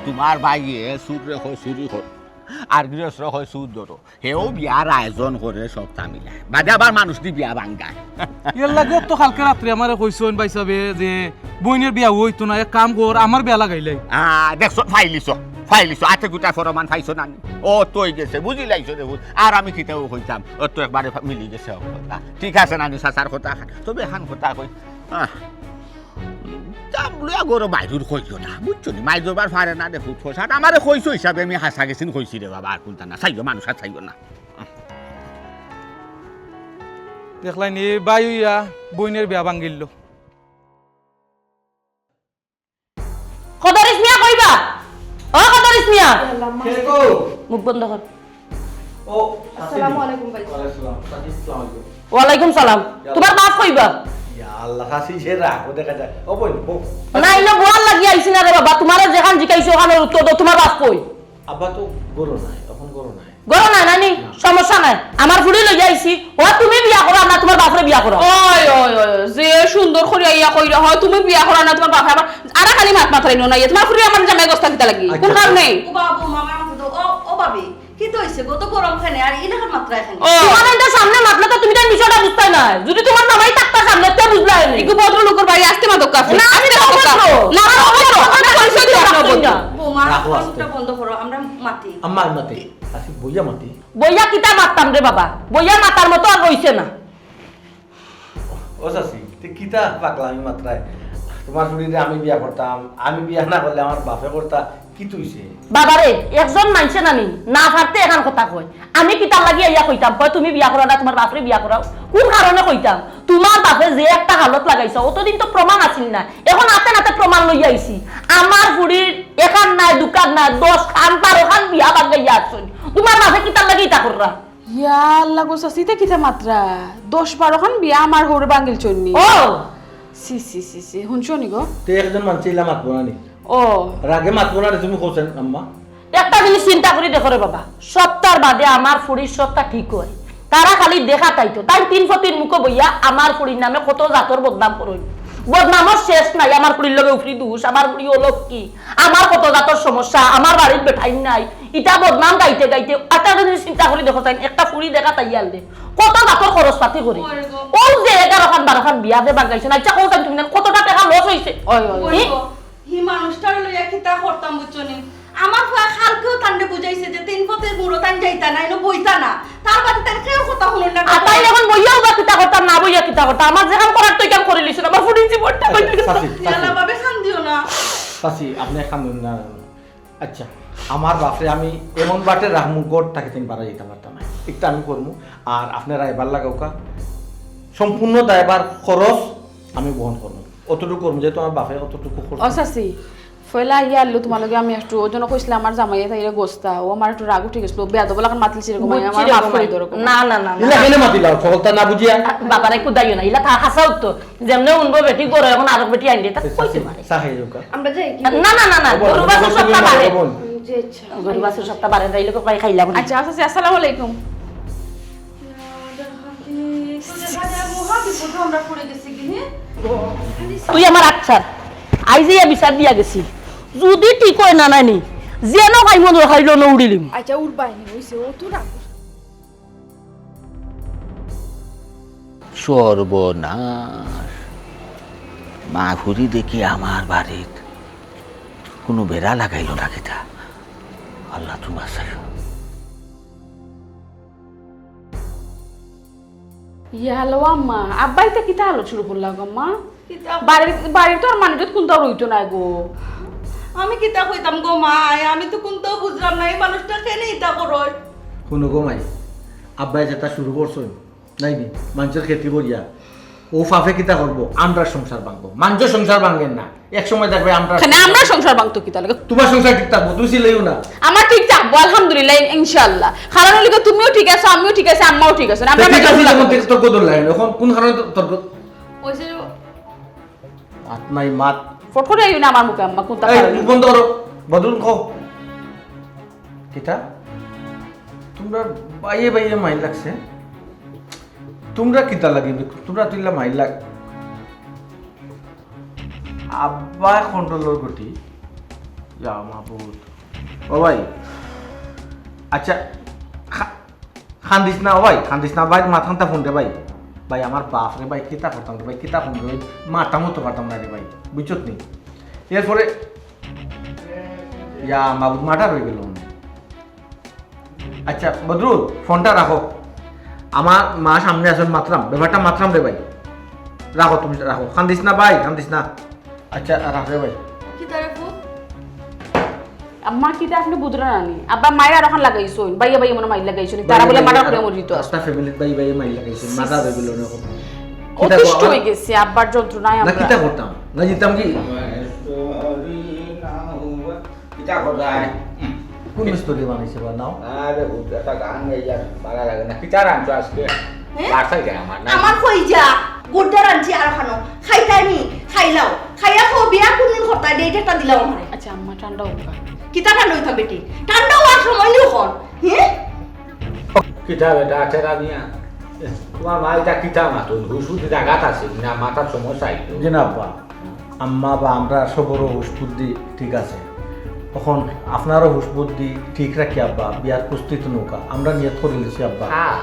তুমার ভাইয়ে চুররে কয় চুরি কর, আর গিরস্টরে কয় চুর ধরো। হেও বিয়ার আয়োজন করে সব তামিলায়। বাদে আবার মানুষ দি বিয়া ভাঙ্গায়। এর লাগি তো কালকে রাত্রে আমারে কইছইন ভাইসাবে যে বইনর বিয়া অইতো না, এক কাম কর, আমার বিয়া লাগাইলাই। আহ, দেখছো, ফাইলিছো, ফাইলিছো, আতে গুটা ফরমান পাইছো না নি? ও তো অই গেছে, বুঝিলাইছো রে ফুত। আর আমি কিতাও কইতাম, ও তো একবারে ফা-, মিলি গেছে ও কথা। ঠিক আছে নানি, চাচার কথা। তবে এখান কথা কই, আহ, দাম লইয়া গরো বাইরুর কইও না, বুঝছো নি? মাই জবার পারে না রে ফুত, ফসাদ। আমারে কইছো হিসাবে আমি হাছা গেছিন কইছি রে বাবা, আর কুনতা না। চাইও মানুষ আর চাইও না। দেখলাই নি, ভাই অইয়া বইনর বিয়া ভাঙ্গিল। কদরিস মিয়া কইবা? ও কদরিস মিয়া। কে গো? মুখ বন্ধ কর। ও, চাচি। আসসালামু আলাইকুম ভাই। ওয়ালাইকুম সালাম। চাচি, আসসালামু আলাইকুম। ওয়ালাইকুম সালাম। ইয়া তুমার বাপ কইবা? ইয়া আল্লাহ, চাচি, সে রাগ, ও দেখা যায়। ও বইন, বউ। না, ইনো বওয়ার লাগি আইছি না রে বাবা, তুমারে যেখান জিকাইছি ওখানর উত্তর দেও, তুমার বাপ কই? আব্বা তো গরো নাই, অখন গরো নাই। গরো নাই নানি? না। সমস্যা নাই, আমার ফুড়ি লইয়া আইছি। ও তুমি বিয়া করো না, তুমার বাপরে বিয়া করো। ওই, ওই, ওই, যে সুন্দর করি আইয়া কইরা হয়, তুমি বিয়া করো না, তুমার বাপরে আবার আরা খালি মাত মাতরাইনো না, ইয়ে, তুমার ফুড়ি আমার জামাই গস্তা কিতা লাগি? আচ্ছা। কোন কারণে? ও বাবু, মামা, আমাকে তো, ও, ও ভাবি, কিতা অইছে গো? তো গরম কেনে? আর ইলাকার মাতরা কেনে? ও। তুমার এনতে সামনে মাতলে তো তুমি তার বিষয়টা বুঝতায় না। যদি তুমার জামাই থাকতা সামনে, তে বুঝলায় নি। ইগু ভদ্রলোকর বাড়ি আস্তে মাতউক্কা। না, আমি না, দেখো অভদ্র। না, না, অভদ্র। আমরা পরিচয় দিলাম না, অভদ্র। বৌমা, রাখো আস্তে। ফোনটা বন্ধ করো, আমরা মাতি। আম্মা, মাতি। আসি, বইয়া মাতি। বইয়া কিতা মাততাম রে বাবা? বইয়া মাতার মতো আর রইছে না। ও চাচি, তে কিতা পাগলামি মাতরায়? তুমার ফুড়িরে আমি বিয়া করতাম, আমি বিয়া না করলে আমার বাপে করতা, কিতা অইছে? বাবারে, একজন মানষে নানি, না পারতে এখান কথা কয়। আমি কিতার লাগি আইয়া কইতাম, কয় তুমি বিয়া করো না, তুমার বাপরে বিয়া করাও। কোন কারণে কইতাম? তুমার বাপে যে একটা হালত লাগাইছে, অতদিন তো প্রমাণ আছিল না, এখন আতে নাতে প্রমাণ লইয়া আইছি। আমার ফুড়ির এখান নাই, দুকান নাই, দশ খান, বারো খান বিয়া ভাঙ্গাইয়া আছইন। তুমার বাপে কিতার লাগি ইতা কররা? ইয়া আল্লাহ গো, চাচি, ইতা কিতা মাতরা? দশ বারো খান বিয়া আমার হউরে ভাঙ্গিলছইন নি। ও! ছি, ছি, ছি, ছি। হুনছো নি গো? তে একজন মানষে ইলা মাতবো না নি? ও। রাগে মাতবো না রে, তুমি কওছেন, আম্মা? একটা জিনিস চিন্তা করি দেখো রে বাবা, সপ্তাহর বাদে আমার ফুড়ির সপ্তাহ ঠিক অয়। তারা খালি দেখা তাই তো, তাই তিন ফতির মুখো বইয়া আমার ফুড়ির নামে কত জাতর বদনাম করইন। বদনামর শেষ নাই, আমার ফুড়ির লগে উফরি দুষ, আমার ফুড়ি অলক্ষী, আমার কত জাতর সমস্যা, আমার বাড়িত বেটাইন নাই। ইতা বদনাম গাইতে গাইতে, আচ্ছা, যদি চিন্তা করি দেখো চাইন, একটা ফুড়ি দেখা তাই আনলে কত জাতর খরচ পাতি করি। ওই গো। ও যে এগারো খান বারো খান বিয়া যে ভাঙ্গাইছে না, আচ্ছা, কও চাইন তুমি না, কতটা টেকা লস অইছে? ওই, ওই। ওই হি? গো, হি মানুষটারে লইয়া কিতা করতাম বুঝছো নি? আমার ফুয়া কালকেও তানরে বুঝাইছে যে তিন পথে মুরো তান যাইতা না, এনো বইতা না। তার বাদে তান কেউ কথা হুনইন না। আর তাইন এখন বইয়াও বা কিতা করতা, না বইয়া কিতা করতা? আমার যেখান করার তো ইখান করি লিছইন না, আমার ফুরির জীবনটা কই গেল? চাচি, চাচি, ইয়ালা ভাবে কান্দিও না। চাচি, আপনে কান্দইন না। আচ্ছা, আমার বাফরে আমি এমন বাটে রাখমু, ঘর থাকি তাইন বারা যাইতা পারতা নায়। একটা আমি করমু, আর আপনারা এবার লাগাউক্কা, সম্পূর্ণ দায়ভার খরচ আমি বহন করমু, অতটুকু করমু, যেহেতু আমার বাফে অতটুকু খরচ। ও চাচি, পয়লা আইয়া আইলো তোমার লগে আমি একটু, ওই জন্য কইছিলাম আমার জামাইয়ে তাইরে গস্তা, ও আমার একটু রাগ উঠি গেছিল, বেয়াদব লাখান মাতিলছি এরকম, আমি আমার মাফ করি দেও এরকম। না না না না। ইলা কেনে মাতিলা? সকলতা না বুঝিয়া। বাবারে একটু দাইও না, ইলা তা হাছা উত্তর। যেমনে উনবো বেটি গরো, এখন আরক বেটি আইলে তা কইতে পারে। চা খাই যাউক্কা। আমরা যাই কি? না না না না, গরু বাছুর সবটা বারে। জি, আচ্ছা। গরু বাছুর সবটা বারে, তাইলে তো প্রায় খাইলাম। আচ্ছা, আচ্ছা, আচ্ছা, আসসালামু আলাইকুম। মহা বিপদে আমরা পড়ে গেছি কি, হ্যাঁ? তুই আমার আচ্ছার আইজ ইয়া বিচার দিয়া গেছি, যদি ঠিক হয় না নানি, যেন খাইমু না খাইলো না উড়িলিম। আচ্ছা, উঠবায়নি, হইছে, ও তো রাগ। সর্বনাশ। মাহুরি দেখি আমার বাড়িত কুনু বেড়া লাগাইল না কিতা? আল্লাহ, তুমি বাঁচাইও। ইয়া হ্যালো আম্মা, আব্বাই তো কিতা আলো শুরু করলা গো আম্মা? কিতা? বাড়ির, বাড়ির তো আর মানুষ কোনটা রইতো না গো। আমি কিতা কইতাম গো মা, আমি তো কোনটাও বুঝলাম না, এই মানুষটা কেনে ইতা করয়? হুনো গো মাই, আব্বায় যেটা শুরু করছইন, নাই নি, মানষর খেতি করিয়া, ও ফাফে কিতা করবো? আমরার সংসার ভাঙবো, মানষর সংসার ভাঙেন না, এক সময় দেখবে আমরা কেন আমরার সংসার ভাঙতো কিতা লাগে? তোমার সংসার ঠিক থাকবো, তুমি চিল্লাইও না। আমার ঠিক থাকবো আলহামদুলিল্লাহ, ইন-, ইনশাআল্লাহ। কারণ হইলে গো, তুমিও ঠিক আছো, আমিও ঠিক আছি, আম্মাও ঠিক আছে, আমরা ঠিক আছে, যখন তর্ক দল লাগে, এখন কোন কারণে তো তর্ক? ওই যে মাত নাই মাত। ফট করে আইও না আমার মুখে আম্মা, কোনটা এই, কারণে? মুখ বন্ধ করো, বদরুল খাও। কিতা? তোমরা বাইয়ে বাইয়ে মাইর লাগছে? তোমরা কিতা লাগি? তোমরা তুইলা মাইর লাগ। আব্বা কন্ট্রোলর গতি। ইয়া মাবুদ। ও ভাই। আচ্ছা, খা-, কান্দিস না, ও ভাই, কান্দিস না, ভাই, মাথানটা ফোন দে, ভাই। ভাই, আমার বাফরে, ভাই, কিতা করতাম রে, ভাই, কিতা ফোন দে, ভাই, মারতামও তো পারতাম না রে, ভাই, বুঝছত নি? এরপরে, ইয়া, মাবুদ মার্ডার হয়ে গেল। আচ্ছা, বদরুল, ফোনটা রাখো। আমার মা সামনে আছেন, মাতরাম, ব্যাপারটা মাতরাম রে, ভাই। রাখো, তুমি রাখো, কান্দিস না, ভাই, কান্দিস না। আচ্ছা, রাখ রে, ভাই। কিতা রে ফুত? আম্মা, কিতা আপনি বুঝরা না নি? আব্বা মাইর আর ওখান লাগাইছইন, বাইয়া বাইয়া মনে মাইর লাগাইছইন, তারা বলে মার্ডার করে মরিত আছে। রাস্তা ফ্যামিলির ভাই ভাই মাইর লাগাইছে, মাথা হয়ে গেল না এখন। অতিষ্ঠ হয়ে গেছি আব্বার যন্ত্রণায় না আমরা। কিতা করতাম? না জিতাম কি? কিতা করতায়? কোন মিস্ত্রি বানাইছে বা নাও? আরে, হুট একটা গান গাইয়া ভালা লাগে না। কিতা রানছো আজকে? হ্যাঁ? বাসায় যায় আমার না। আমার কই যা? গুড্ডা রানছি আর খানো। খাইতায় নি? খাইলাও। খাইয়া খাও, বিয়া কোন দিন করতায়? ডেট একটা দিলাও আমারে। আচ্ছা, আম্মা, ঠান্ডা হোক। কিতা ঠান্ডা হইতাম বেটি? ঠান্ডা হওয়ার সময় নিও কর। হ্যাঁ? কিতা বেটা, আচ্ছা, রানিয়া, তোমার মা এটা কিতা মাতো? হুশ বুদ্ধি জাগাত আছে না? মাথার সমস্যা আইতো। জি না, আব্বা। আম্মা বা আমরা সবরও হুশ বুদ্ধি ঠিক আছে। এখন আপনারও হুশ বুদ্ধি ঠিক রাখি আব্বা, বিয়ার প্রস্তুতি নৌকা আমরা নিয়ত করে নিছি আব্বা। হ্যাঁ।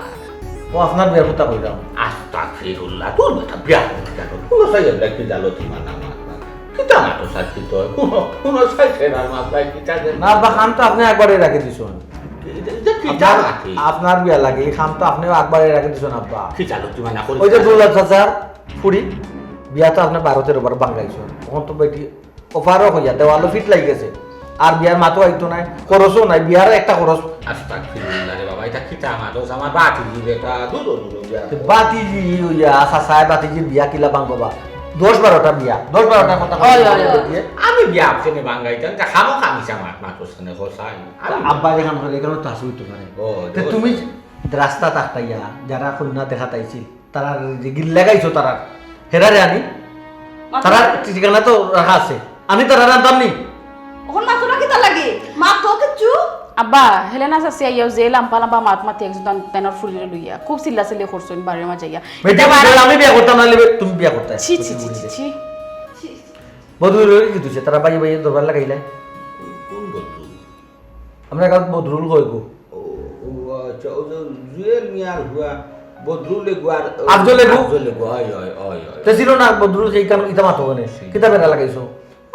ও আপনার বিয়ার কথা কইলাম। আস্তাগফিরুল্লাহ, তোর বেটা বিয়া করতে কেন? কোনো সাইড দেখতে গেল তোমার নাম আপনার। কিতা মাতো সাক্ষী তো? কোনো, কোনো সাইড ফেরার মাথায় কিতা যে না আব্বা, খান তো আপনি একবারে রাখি দিছেন। এটা, এটা কিতা আপনার, মাতি? আপনার বিয়া লাগে, এই খান তো আপনি একবারে রাখি দিছেন আব্বা। কিতা লোক তোমার না করে ওই যে দুলাল চাচার ফুড়ি, বিয়া তো আপনি বারো তেরো বার বাঙ্গাইছেন। তখন তো বেটি অফারও হইয়া দেওয়ালো ফিট লাগি গেছে। আর বিয়ার মাতো আইতো নাই, খরচও নাই, বিয়ার একটা খরচ। আস্তাগফিরুল্লাহ রে বাবা, এটা কিতা মাতো? আমার বাতিজি বেটা, দুধ দুধ বিয়া। তো বাতিজি হইয়া, চাচায় বাতিজির বিয়া কিলা বাঙ্গবা? দশ বারোটা বিয়া, দশ বারোটা কথা হয়, হয়, হয়। আমি বিয়া আপনি বাঙ্গাইতাম, তা খামো খামিছা মাত মাতো সানে হোসাই। আব্বা যেখান করে, এখানে তো হাসি হইতে পারে। ও, তে দোষ। তুমি রাস্তা তাকাইয়া যারা কন্যা দেখা তাইছিল, তারা যে গিল লাগাইছো তারা, হেরারে আনি, মাতো তারা না। ঠিকানা তো রাখা আছে, আমি তারা আনতাম নি। ওখান মাতো না কিতা লাগে? মাতো কিচ্ছু? আব্বা, হেলেনা চাচি আইয়াও যে লাম্বা লাম্বা মাত মাতি একজন তান-, তানর ফুলিরে লইয়া। খুব চিল্লা চিল্লি করছইন বাড়ির মাঝে আইয়া। বেটি, এটা বাড়ি- আমি বিয়া করতাম না, লেবে তুমি বিয়া করতে। ছি, ছি, ছি, ছি, ছি। বদরুল কি তুই? তারা বাইয়ে বাইয়ে দরবার লাগাইলে। কোন বদরুল? আমরা কাল বদরুল কই গো। ও, ও, আচ্ছা, ও যে জুয়েল মিয়ার হুয়া, বদরুল এগু আর, আফজল এগু? আফজল এগু, হয়, হয়, হয়, হয়। তে ছিল না বদরুল, সেই কারণ ইতা মাতো কেনে? জি। কিতা বেড়া লাগাইছো?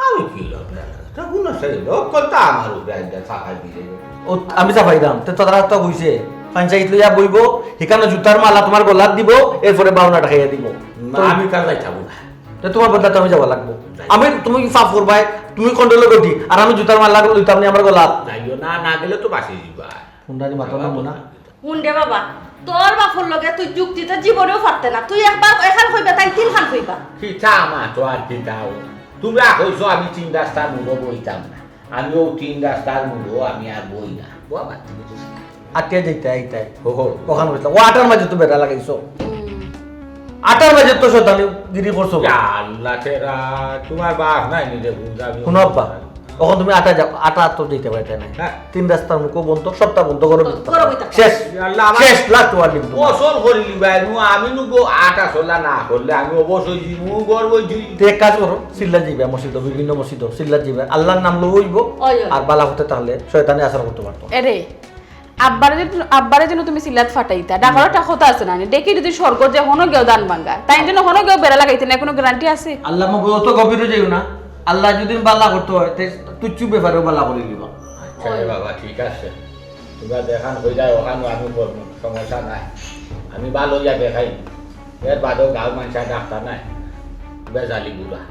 আমি কি লাভ না? তা কোনো সেই লোক কথা আমার উপরে আইয়া চাপাই দিলে। ও, আমি চাপাই দাম, তে তোরা তো কইছে, পঞ্চায়েত লইয়া বইবো, হিকানো জুতার মালা তুমার গলাত দিবো, এরপরে বাউন্নটা খাইয়া দিবো। না, তো আমি কার যাইতাম না। তে তুমার বদলা তো আমি যাওয়া লাগবো। যাই। আমি, তুমি পাপ করবায়, তুমি কন্ট্রোল করতি, আর আমি জুতার মালা লইতাম নি আমার গলাত। যাইও না, না গেলে তো বাঁচি যাইবা। কোনটা নি মাথা না? হুন রে বাবা, তোর বাপর লগে তুই যুক্তিতে জীবনেও পারতে না। তুই একবার এখান কইবে, তাই তিনখান কইবা। কিতা মাতো আর কিতাও? তুমরা কইছো আমি তিন রাস্তার মুড়ো বইতাম না। আমিও তিন রাস্তার মুড়ো, আমি আর বই না। বাবা, তুমি তো আটিয়া যাইতে আইতে। হো, হো। ওখান কইছিলাম, ও আটার মাঝে তো বেড়া লাগাইছো। আটার মাঝে তো শয়তানি গিরি করছো। ইয়া আল্লাহ, তেরা, তুমার বাপ নাই নি রে, বুঝাবি। হুনো আব্বা, অখন তুমি আটা যাও, আটা তো দিতে পারতে না। হ্যাঁ। তিন রাস্তার মুখো বন্ধ, সবটা বন্ধ করো। শেষ। ইয়া আল্লাহ, আমার শেষ, লাস্ট ওয়ার্নিং। গোসল করি লিবায় নু, আমি নু গো আটা চলা না করলে আমি অবশ্যই জিমু, গর্ব জুই। তে এক কাজ করো, চিল্লা যাইবা মসজিদো, বিভিন্ন মসজিদো চিল্লা যাইবা, আল্লাহর নাম লইবো। ওই, ওই। আর বালা করতে তাহলে শয়তানে আসার করতে পারতো। এরে, আব্বারে যে, আব্বারে যেন তুমি চিল্লাত ফাটাইতা, ডাকর একটা কথা আছে না নি? দেখি যদি স্বর্গ যে হনো গেও দান ভাঙ্গা, তাই যেন হনো গেও বেড়া লাগাইতে না, কোনো গ্যারান্টি আছে? আল্লাহ মগো অত গভীরে যাইও না। আল্লাহ যদি বালা করতে হয়, তে তুচ্ছ ব্যাপারেও বালা করি দিবা। আচ্ছা রে বাবা, ঠিক আছে, তুমরা যেখান কইরায় ওখান আমি করমু, সমস্যা নাই। আমি বালা অইয়া দেখাই, এর বাদেও গাঁও মানষে ডাক্তার নাই, বেজালি বুড়া।